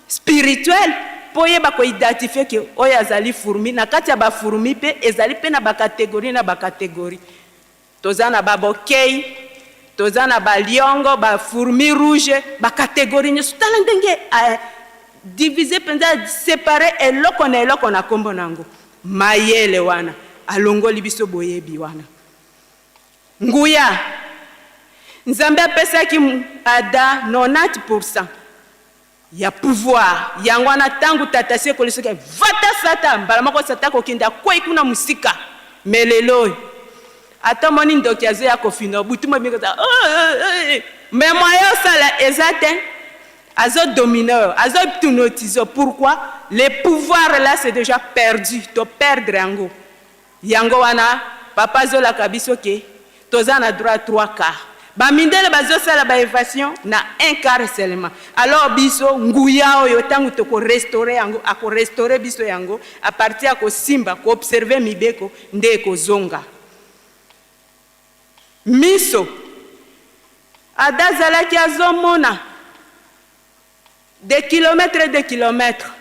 Speaker 1: spirituel mpo oyeba koidentifier ke oyo azali fourmi. Na kati ya bafourmi mpe ezali mpe na bacatégorie na bacatégorie. Toza na babokei, toza na baliongo, bafourmi rouge, bacatégorie nyonso. Tala ndenge divise mpenza, séparé eloko na eloko na nkombo na yango. Mayele wana alongoli biso boyebi wana. Nguya, Nzambe apesaki Ada 90 ya pouvoir. Yango wana ntango tata si ekoli, soki vata Satan, mbala moko Satan kokende, akwei kuna mosika. Mais lelo oyo, ata omoni ndoki azoya kofina butu mobimba, mais moyen osala eza te. Azodomine oyo, azohypnotiser. Pourquoi? Le pouvoir là, c'est déjà perdu, toperdre yango. Yango wana papa azolaka biso ke toza na droit trois quarts. Bamindele bazosala ba evasion na un quart seulement. Alors biso nguya oyo ntango tokorestaure yango, akorestaure biso yango a partir ya kosimba koobserve mibeko nde ekozonga. Miso ada azalaki azomona de kilomètre de kilomètre.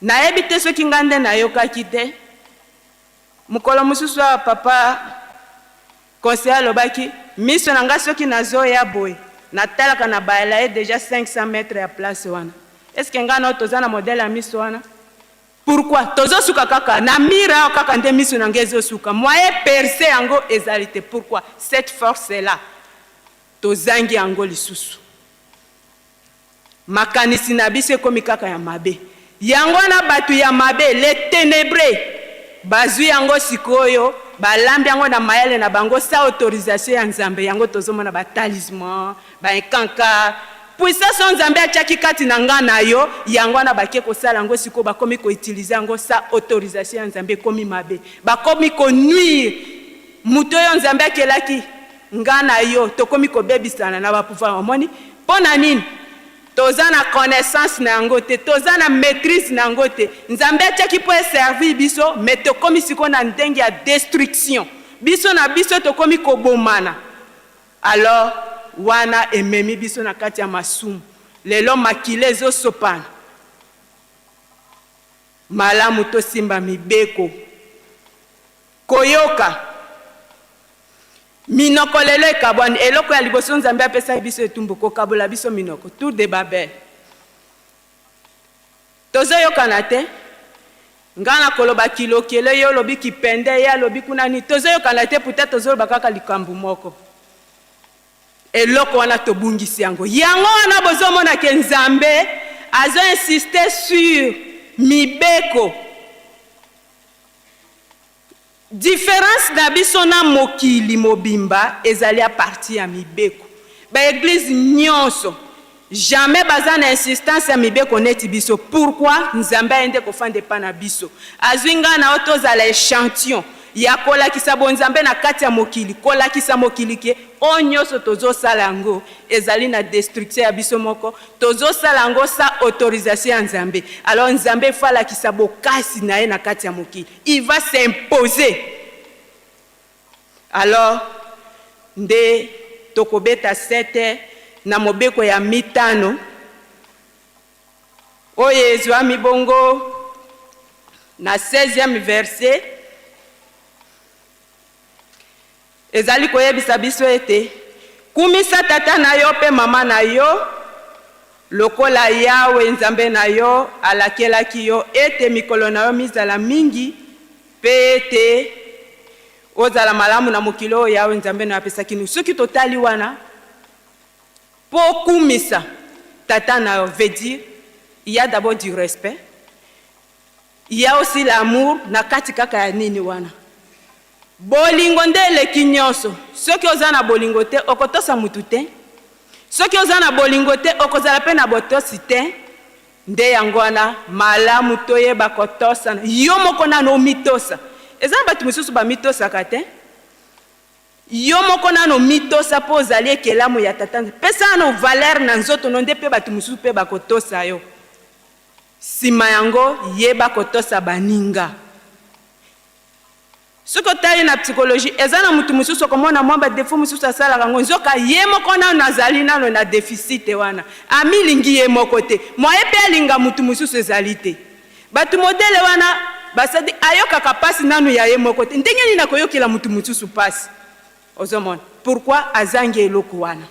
Speaker 1: Nayebi te soki ngai nde nayokaki te. Mokolo mosusu awa papa conseiller alobaki miso na ngai soki nazoya boye natalaka na bayela ye deja 500 mètres ya place wana. Est ce que ngai nao toza na modèle ya miso wana? Pourquoi tozosuka kaka na mire awa kaka nde miso na ngai ezosuka, moyen perce yango ezali te. Pourquoi cette force là tozangi yango lisusu? Makanisi na biso ekomi kaka ya mabe. Yango wana bato ya mabe, les ténébreux, bazwi yango sikoyo, balambi yango na mayele na bango sa autorisation ya Nzambe. Yango tozomona ba talisman, ba nkanka, puissance oyo Nzambe atiaki kati na nga na yo, yango wana bake kosala yango sikoyo, bakomi koutilize yango sa autorisation ya Nzambe, ekomi mabe. Bakomi konuire moto oyo Nzambe akelaki nga na yo, tokomi kobebisana na ba pouvoir. Omoni mpo na nini? Toza na connaissance na yango te, toza na maîtrise na yango te. Nzambe atiaki mpo eservir biso, mais tokomi sikoyo na ndenge ya destruction. Biso na biso tokomi kobomana. Alors wana ememi biso na kati ya masumu. Lelo makila ezosopana. Malamu tosimba mibeko. Koyoka. Minoko lelo ekabwani. Eloko ya liboso Nzambe apesaki biso etumbu, kokabola biso minoko. Tour de Babel. Tozoyokana te. Nga na koloba kilokele, yo olobi kipende, ye alobi kuna nini. Tozoyokana te, pourtant tozoloba kaka likambo moko. Eloko wana tobungisi yango. Yango wana bozomona ke Nzambe azo insister sur mibeko. Difference na biso na mokili mobimba ezali a partir ya mibeko. Ba eglise nyonso jamais baza na insistance ya mibeko neti biso. Pourquoi? Nzambe aye nde kofanda epa na biso. Azwi ngai na yo tozala echantillon ya kolakisa bonzambe na kati ya mokili, kolakisa mokili ke oyo nyonso tozosala yango ezali na destruction ya biso moko, tozosala yango sa autorisation ya Nzambe. Alors Nzambe faut alakisa bokasi na ye na kati ya mokili. Il va s'imposer. Alors nde tokobeta sete na mobeko ya mitano oyo ezwami bongo na 16e verset, ezali koyebisa biso ete kumisa tata na yo mpe mama na yo lokola Yawe Nzambe na yo alakelaki yo, ete mikolo na yo mizala mingi mpe ete ozala malamu na mokili oyo Yawe Nzambe na yo apesaki no. Soki totali wana, mpo okumisa tata na yo, veut dire il y a d'abord du respect, il y a aussi l'amour na kati kaka ya nini wana. Bolingo nde eleki nyonso. Soki oza na bolingo te, okotosa mutu te. Soki oza na bolingo te, okozala mpe na botosi te. Nde yango wana malamu toyeba kotosa. Yo moko nano omitosa. Eza na bato mosusu bamitosaka te. Yo moko nano omitosa mpo ozali ekelamu ya Tata. Pesa nano valeur na nzoto no, nde mpe bato mosusu mpe bakotosa yo. Sima yango yeba kotosa baninga. Soki otali na psychologie, eza na mutu mosusu okomona mwa ba defaut mosusu asalaka yango, nzoka ye moko nano azali nano na deficit wana, amilingi ye moko te, moyen pe alinga mutu mosusu ezali te. Batu modele wana basadi ayokaka pasi nanu ya ye moko te, ndenge nini akoyokela mutu mosusu pasi? Ozomona pourquoi azangi eloko wana,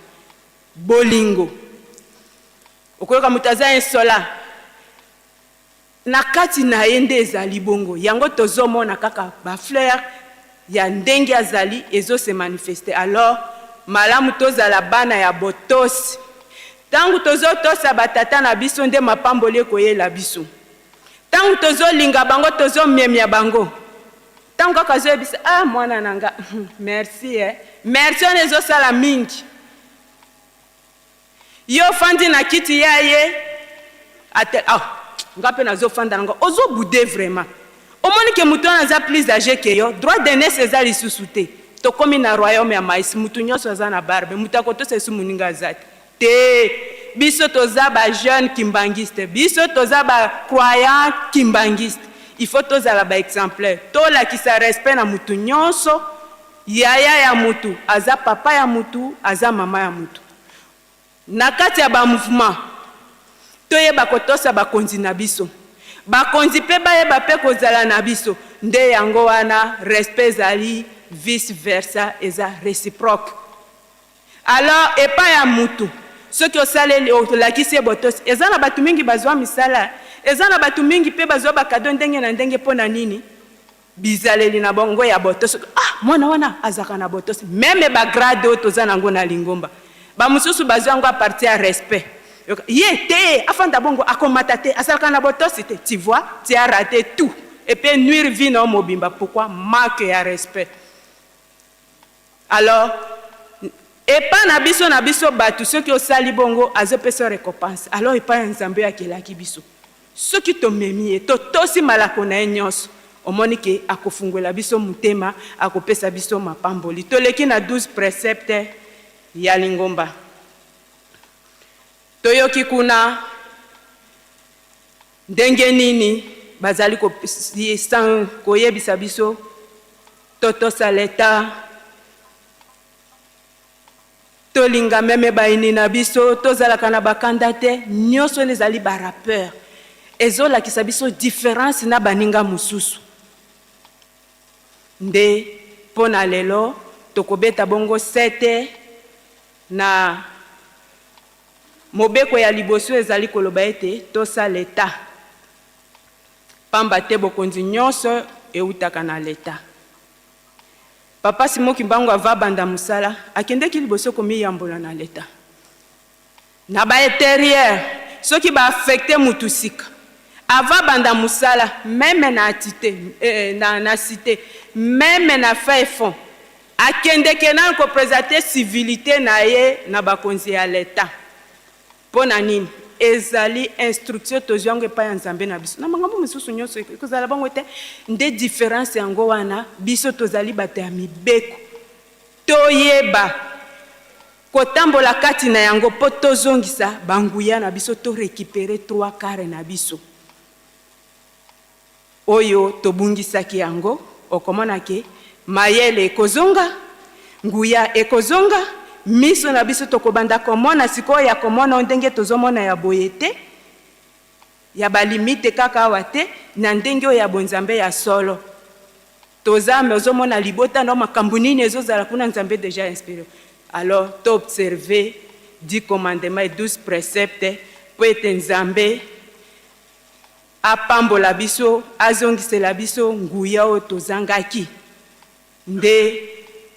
Speaker 1: bolingo. Okoyoka mutu aza insolent, na kati na ye nde ezali bongo. Yango tozomona kaka ba fleurs ya ndenge azali ezo se manifester. Alors malamu tozala bana ya botosi. Tango tozotosa ba tata na biso nde mapamboli ekoyela biso. Tango tozolinga bango, tozomiemia bango. Tango kaka azoyebisa, ah mwana na nga, merci eh. Merci wana ezosala mingi. Yo ofandi na kiti ya ye ate, ah nga pe nazo fanda na nga, ozo bouder vraiment. Omoni ke mutu wana aza plus age que yo, droit d'ainesse eza lisusu te. Tokomi na royaume ya mais, mutu nyonso aza na barbe, mutu akotosa esu moninga aza te. Te, biso toza ba jeune kimbanguiste, biso toza ba croyant kimbanguiste. Il faut tozala ba exemplaire, tolakisa respect na mutu nyonso. Yaya ya mutu aza papa ya mutu, aza mama ya mutu. Na kati ya ba mouvement, toyeba kotosa bakonzi na biso, bakonzi mpe bayeba mpe kozala na biso. Nde yango wana respect ezali vice versa, eza réciproque. Alors epai ya mutu, soki osaleli, olakisi ye botosi, eza na bato mingi bazwa misala, eza na bato mingi mpe bazwa bakado ndenge na ndenge. Mpo na nini? Bizaleli na bango ya botosi. Ah, mwana wana azalaka na botosi. Même bagrade oyo toza nango na lingomba, bamosusu bazwa yango à partir ya respect. Ye te afanda bongo, akomata te, asalaka na botosi te. Tu vois, tu as raté tout et puis nuire vie na yo mobimba. Pourquoi? Manque ya respect. Alors epa na biso, na biso bato, soki osali bongo, azopesa récompense. Alors epai ya Nzambe oyo akelaki biso, soki tomemi ye, totosi malako na ye nyonso, omoni ke akofungola biso motema, akopesa biso mapamboli. Toleki na 12 précepte ya lingomba. Toyoki kuna ndenge nini bazali koyebisa biso totosa leta, tolinga même bayini na biso, tozalaka na bakanda te. Nyonso wana ezali barapport ezolakisa biso différence na baninga mosusu. Nde mpo na lelo tokobeta bongo sete na mobeko ya liboso, ezali koloba ete tosa leta, pamba te bokonzi nyonso eutaka na leta. Papa Simon Kimbangu ava banda mosala, akendeki liboso komiyambola na leta na baintérieur. Soki baaffecte mutu sika, ava banda mosala, même na atite na cité, même na fin fond, akendeke nanu koprésente civilité na ye na bakonzi ya leta. Mpo na nini? Ezali instruction tozwi yango epai ya Nzambe na biso. Na makambo mosusu nyonso ekozala bango te. Nde différence yango wana. Biso tozali bato ya mibeko, toyeba kotambola kati na yango mpo tozongisa banguya na biso, torécupérer trois quarts na biso oyo tobungisaki yango. Okomona ke mayele ekozonga, nguya ekozonga, miso na biso tokobanda komona sikoyo ya komona ndenge tozomona ya boye te, ya balimite kaka awa te, na ndenge oyo ya bonzambe ya solo. Toza me ozomona libota na makambo nini ezozala kuna, Nzambe déjà inspiré. Alors toobserve 10 commandements et 12 préceptes mpo ete Nzambe apambola biso, azongisela biso nguya oyo tozangaki. Nde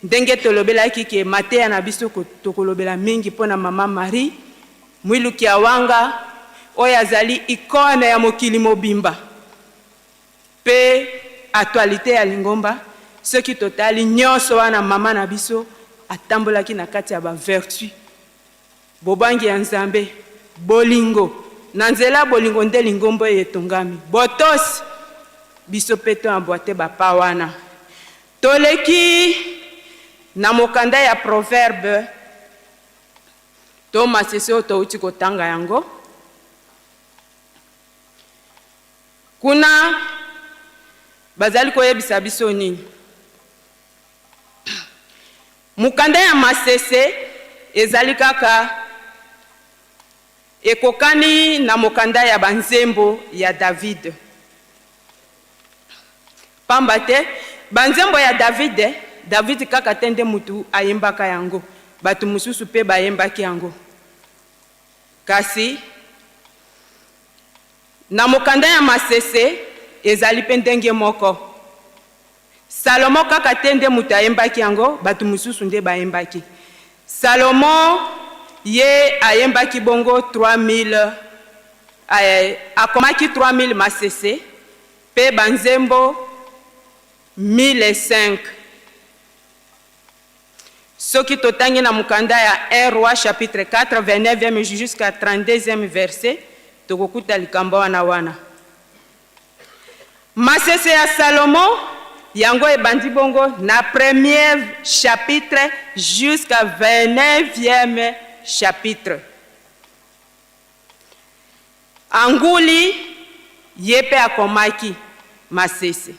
Speaker 1: ndenge tolobelaki ke mateya na biso, tokolobela mingi mpo na Mama Marie Mwiluki ya Wanga, oyo azali icône ya mokili mobimba mpe actualité ya lingomba. Soki totali nyonso wana, mama na biso atambolaki na kati ya bavertu, bobangi ya Nzambe, bolingo. Na nzela ya bolingo nde lingomba oyo etongami, botosi. Biso mpe toyambwa te bapa wana. Toleki na mokanda ya Proverbe to Masese oyo touti kotanga yango. Kuna bazali koyebisa biso nini? Mokanda ya Masese ezali kaka ekokani na mokanda ya banzembo ya David, pamba te banzembo ya David, David kaka te nde mutu ayembaka yango, bato mosusu mpe bayembaki yango. Kasi na mokanda ya Masese ezali mpe ndenge moko. Salomo kaka te nde moto ayembaki yango, bato mosusu nde bayembaki. Salomo ye ayembaki bongo 3000, akomaki 3000 masese mpe banzembo 1005. Soki totangi na mokanda ya 1 Roi chapitre 4, 29e jusqu'à 32e verset, tokokuta likambo wana. Wana Masese ya Salomo. Yango ebandi bongo na premier chapitre jusqu'à 29e chapitre. Anguli ye mpe akomaki masese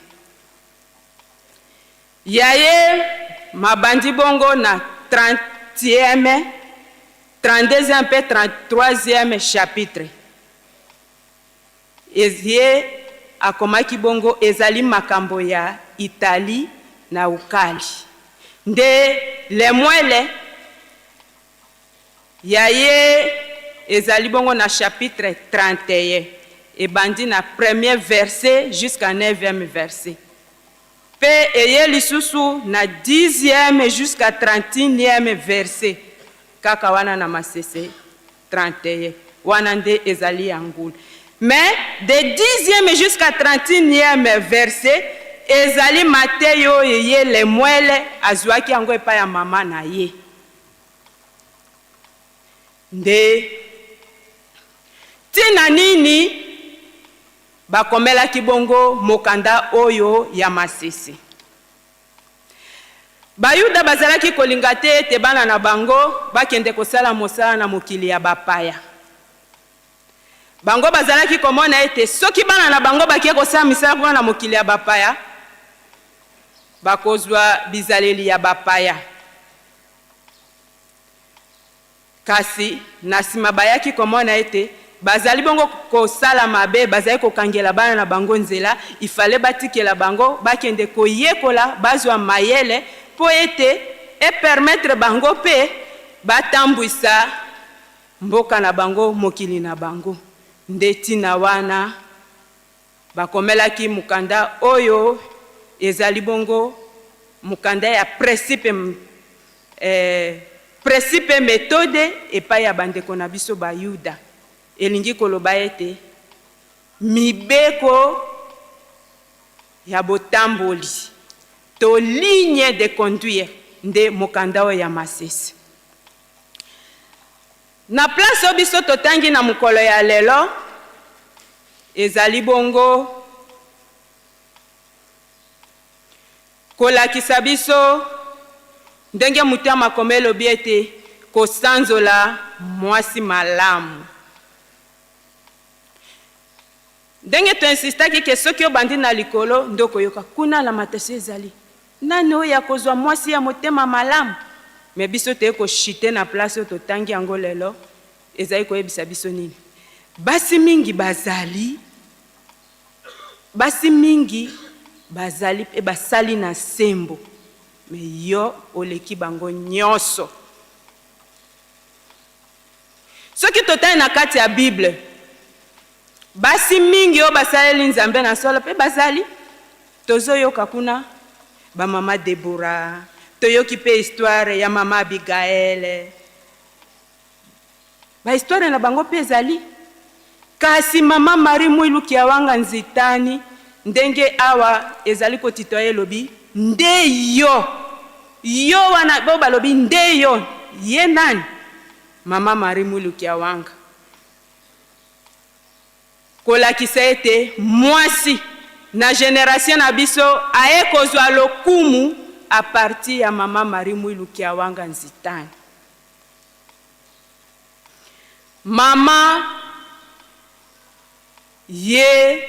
Speaker 1: ya ye mabandi bongo na 30e, 32e mpe 33e chapitre. Ye akomaki bongo ezali makambo ya Italie na Ukali. Nde Lemuele ya ye ezali bongo na chapitre 31, ebandi na premier verset jusqu'à neuvième verset, mpe eye lisusu na dixième jusqu'à trente-unième verset, kaka wana na Masese 31 wana nde ezali ya ngulu. Mais de dixième jusqu'à trente-unième verset ezali mateyo oyo ye Lemuele azwaki yango epai ya mama na ye. Nde ntina nini bakomelaki bongo mokanda oyo ya Masese? Bayuda bazalaki kolinga te ete bana na bango bakende kosala mosala na mokili ya bapaya. Bango bazalaki komona ete soki bana na bango bakei kosala misala kuna na mokili ya bapaya, bakozwa bizaleli ya bapaya. Kasi, na sima bayaki komona ete bazali bongo kosala mabe, bazali kokangela bana na bango nzela, il fallait batikela bango bakende koyekola, bazwa mayele mpo ete e permettre bango mpe batambwisa mboka na bango, mokili na bango. Nde tina wana bakomelaki mokanda oyo ezali bongo mokanda ya principe, eh, principe methode epai ya bandeko na biso Bayuda. Elingi koloba ete mibeko ya botamboli to ligne de conduire nde mokanda oyo ya Masese. Na place oyo biso totangi na mokolo ya lelo, ezali bongo kolakisa biso ndenge moto ya makoma elobi ete kosanzola mwasi malamu. Ndenge to insistaki ke soki obandi na likolo nde okoyoka kuna lamentation ezali. Nani oyo akozwa mwasi ya motema malamu? Mais biso toye ko chuter na place oyo totangi yango lelo, ezali koyebisa biso nini? Basi mingi bazali, basi mingi bazali pe basali na sembo, mais yo oleki bango nyoso. Soki totali na kati ya Bible, basi mingi oyo basaleli Nzambe na solo pe bazali. Tozoyoka kuna ba mama Deborah, toyoki pe histoire ya mama Abigaël. Ba histoire na bango pe ezali. Kasi mama Marie Muilu Kiawanga Nzitani, ndenge awa ezali ko tutoyer elobi nde yo. Yo wana bo balobi nde yo, ye nani? Mama Marie Muilu Kiawanga. Kolakisa ete mwasi na generation na biso aye kozwa lokumu a partir ya mama Marie Muilu Kiawanga Nzitani. Mama ye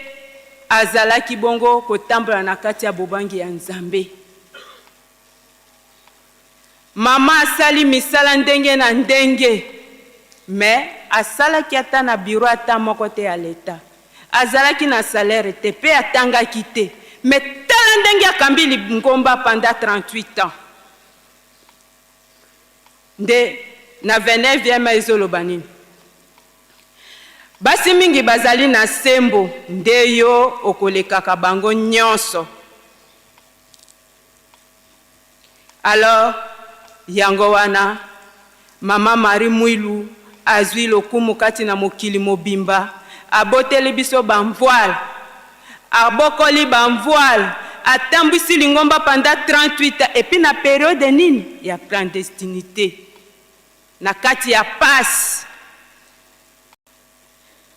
Speaker 1: azalaki bongo kotambola na kati ya bobangi ya Nzambe. Mama asali misala ndenge na ndenge, mais asalaki ata na bureau ata moko te ya l'etat. Azalaki na salaire te pe atangaki te, mais tala ndenge akambi lingomba pendant 38 ans. Nde na 29e ezoloba nini? Basi mingi bazali na sembo, nde yo okolekaka bango nyonso. Alors yango wana mama Marie Muilu azui lokumu kati na mokili mobimba, aboteli biso ba mvoile, abokoli ba mvoile, atambwisi lingomba pendant 38 ans et puis na periode nini? Ya clandestinite, na kati ya pasi.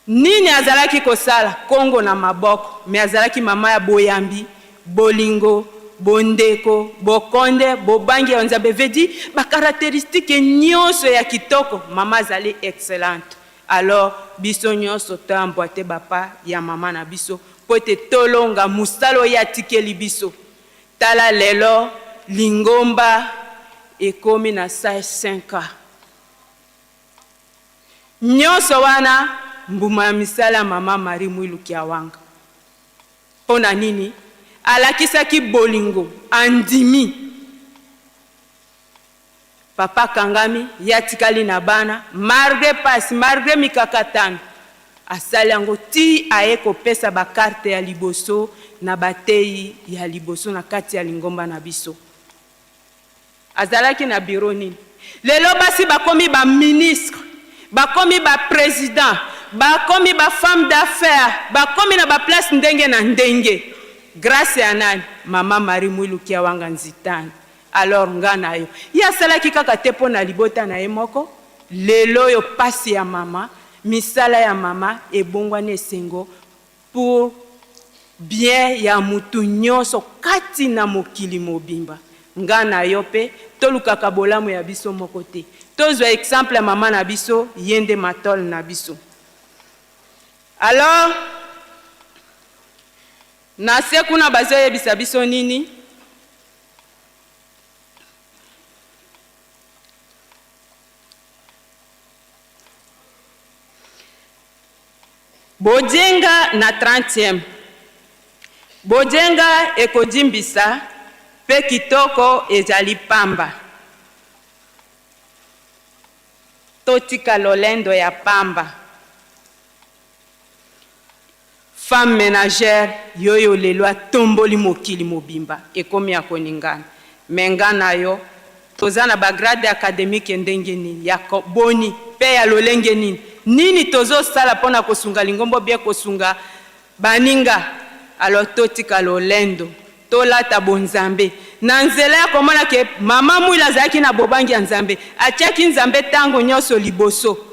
Speaker 1: Nini azalaki kosala? Kongo na maboko, mais azalaki mama ya boyambi, bolingo. Bondeko, bokonde, bobangi ya Nzambe, veut dire ba caractéristiques nyonso ya kitoko, mama azali excellente. Alors biso nyonso to emboîter ba pas ya mama na biso po ete tolonga mosala oyo atikeli biso. Tala lelo lingomba ekomi na 5 ans. Nyonso wana mbuma ya misala ya mama Marie Mwilu Kiawanga. Mpo na nini? Alakisaki bolingo, andimi. Papa akangami, ye atikali na bana, malgre pasi, malgre mikakatano, asali yango tii aye kopesa ba carte ya liboso na bateyi ya liboso na kati ya lingomba na biso. Azalaki na bureau nini? Lelo basi bakomi ba ministres, bakomi ba presidents, bakomi ba femmes d'affaires, bakomi na ba places ndenge na ndenge. Grace ya nani? Mama Marie Mwilu Kiawanga Nzitani. Alors nga na yo, ye asalaki kaka te mpo na libota na ye moko, lelo oyo pasi ya mama, misala ya mama ebongwani esengo pour bien ya mutu nionso kati na mokili mobimba. Nga na yo pe tolukaka bolamu ya biso moko te. Tozwa exemple ya mama na biso, ye nde matole na biso. Alors, na se kuna bazoyebisa biso nini? Bojenga na 30e. Bojenga ekodimbisa, pe kitoko ezali pamba. Totika lolendo ya pamba. Femme menagère yoyo lelo atomboli mokili mobimba ekomi ya koningana mais nga na yo toza na ba grade academique ndenge nini ya boni pe ya lolenge nini? Nini tozo sala pona kosunga lingomba ou bien kosunga baninga? Alors totika lolendo tolata bonzambe na nzela ya komona ke mama Mwila azalaki na bobangi ya Nzambe atiaki Nzambe tango nionso liboso.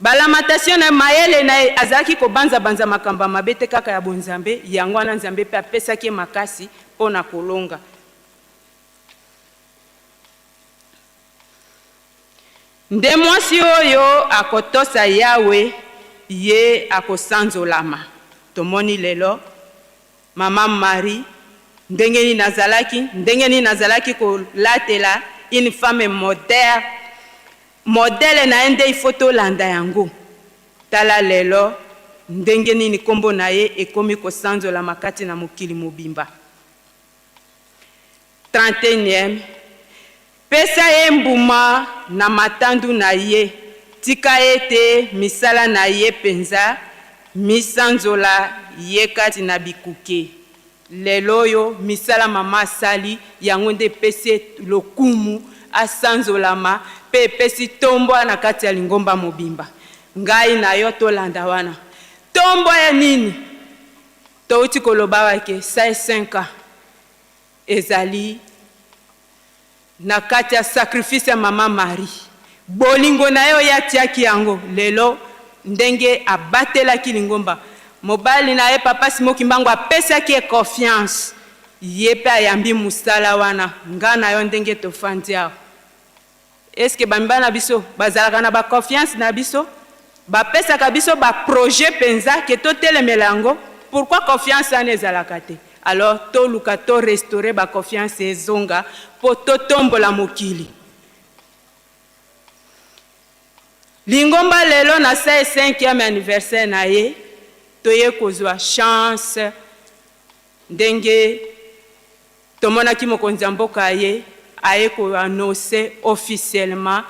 Speaker 1: Ba lamentation na ye, mayele na ye, azalaki kobanza-banza makambo ya mabe te kaka ya bonzambe, yango wana Nzambe mpe apesaki ye makasi mpo na kolonga. Nde mwasi oyo akotosa Yawe, ye akosanzolama. Tomoni lelo Mama Marie ndenge nini azalaki, ndenge nini azalaki kolatela, une femme moderne, Modèle na ye nde il faut tolanda yango. Tala lelo ndenge nini kombo na ye ekomi kosanzolama kati na mokili mobimba. 31e Pesa ye mbuma na matandu na ye, tika ete misala na ye penza misanzola ye kati na bikuke. Lelo oyo misala mama asali yango nde epesi ye lokumu, asanzolama pe epesi tombwa na kati ya lingomba mobimba. Ngai na yo tolanda wana. Tombwa ya nini? Towuti koloba awa ke sai 5 ans ezali na kati ya sacrifice ya mama Marie. Bolingo na ye oyo atiaki yango lelo ndenge abatelaki lingomba. Mobali na ye papa Simon Kimbangu apesaki ye confiance, ye pe ayambi musala wana. Nga na yo ndenge tofandi awa, est ce que ba mibali na biso bazalaka na ba confiance na biso? Bapesaka biso ba projets penza que totelemela yango? Pourquoi confiance wana ezalaka te? Alors toluka to restaurer ba confiance ezonga po totombola mokili. Lingomba lelo na 5 ème anniversaire na ye, toye kozua chance ndenge tomonaki mokonzi ya mboka aye, aye ko annoncer officiellement,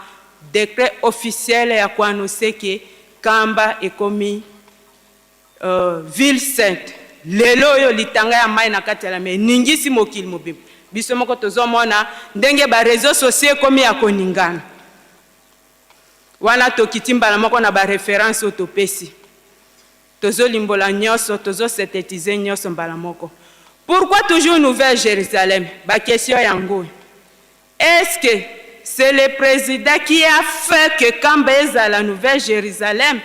Speaker 1: decret officiel ya ko annoncer que Kamba ekomi Ville sainte. Lelo oyo litanga ya mayi na kati ya la mer eningisi mokili mobimba. Biso moko tozo mona ndenge ba reseaux sociaux ekomi ya koningana. Wana tokiti mbala moko na ba references oyo topesi. Tozo limbola nioso, tozo synthetiser nioso mbala moko. Pourquoi toujours nouvelle Jerusalem? Ba questions yango oyo. Est-ce que c'est le president qui a fait que Kamba ezala nouvelle Jerusalem?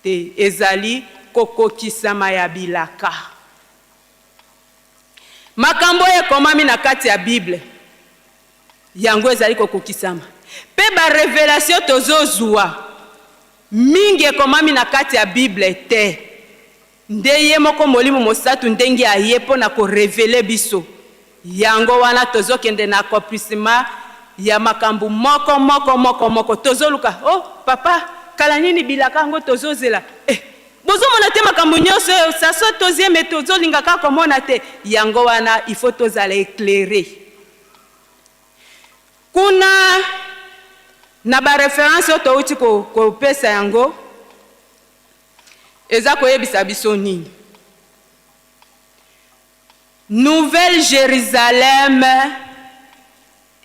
Speaker 1: Te, ezali kokokisama ya bilaka. Makambo oyo ekomami na kati ya Bible, yango ezali kokokisama. Mpe ba revelation tozozua, mingi ekomami na kati ya Bible te. Nde ye moko Molimo Mosatu ndenge aye mpo na ko reveler biso. Yango wana tozokende na accomplissement ya makambo moko moko moko moko. Tozoluka, oh papa, kala nini bilaka yango tozozela? Eh, bozomona te makambo nyonso oyo, ça saute aux yeux mais tozolinga kaka komona te. Yango wana il faut tozala eclaire. Kuna na ba references oyo towuti kopesa yango, Eza koyebisa biso nini? Nouvelle Jerusalem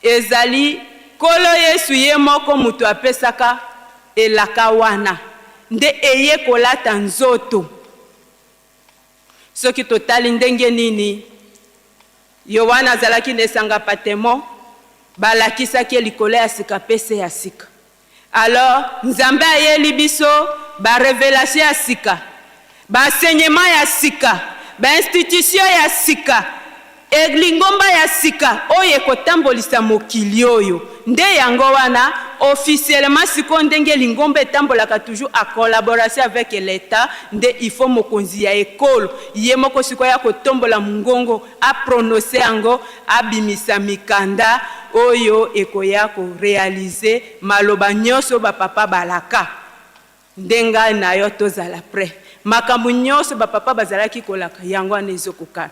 Speaker 1: ezali Nkolo Yesu ye moko moto apesaka elaka wana, nde eye kolata nzoto. Soki totali ndenge nini Yoane azalaki na esanga Patemo, balakisaki ye likolo ya sika mpe se ya sika. Alors Nzambe ayeli biso ba revelation ya sika, ba enseignement ya sika, ba institution ya sika, et lingomba ya sika oyo ekotambolisa mokili oyo. Nde yango wana officiellement sikoyo ndenge lingomba etambolaka toujours en collaboration avec l'etat, nde il faut mokonzi ya ekolo ye moko sikoyo aya kotombola mongongo a prononcer yango, abimisa mikanda oyo ekoya ko realiser maloba nionso oyo ba papa balaka. Nde ngai na yo tozala pret. Makambo nionso ba papa bazalaki kolaka, yango wana ezo kokana.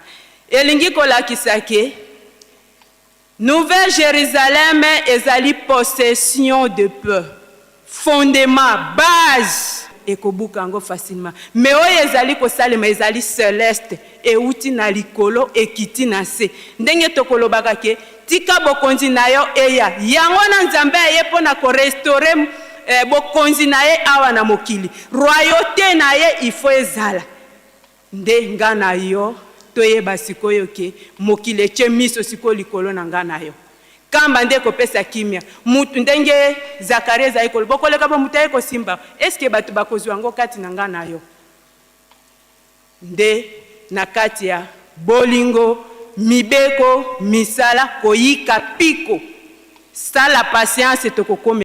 Speaker 1: Elingi kolakisa que Nouvelle Jerusalem ezali possession de peu. Fondement, base, ekobuka yango facilement. Mais oyo ezali kosalema ezali celeste, ewuti na likolo ekiti na nse. Ndenge tokolobaka ke tika bokonzi na yo eya. Yango wana Nzambe aye mpo na ko restaurer bokonzi na ye awa na mokili. Royaute na ye il faut ezala. Nde nga na yo toyeba sikoyo ke mokili etie miso sikoyo likolo na nga na yo. Kamba nde ekopesa kimia. Mutu, ndenge Zacharie ezali koloba, okoleka bo mutu aye kosimba yo. Est ce que batu bakozua yango kati na nga na yo? Nde na kati ya bolingo, mibeko, misala, koyika piko. Sala patience tokokomela.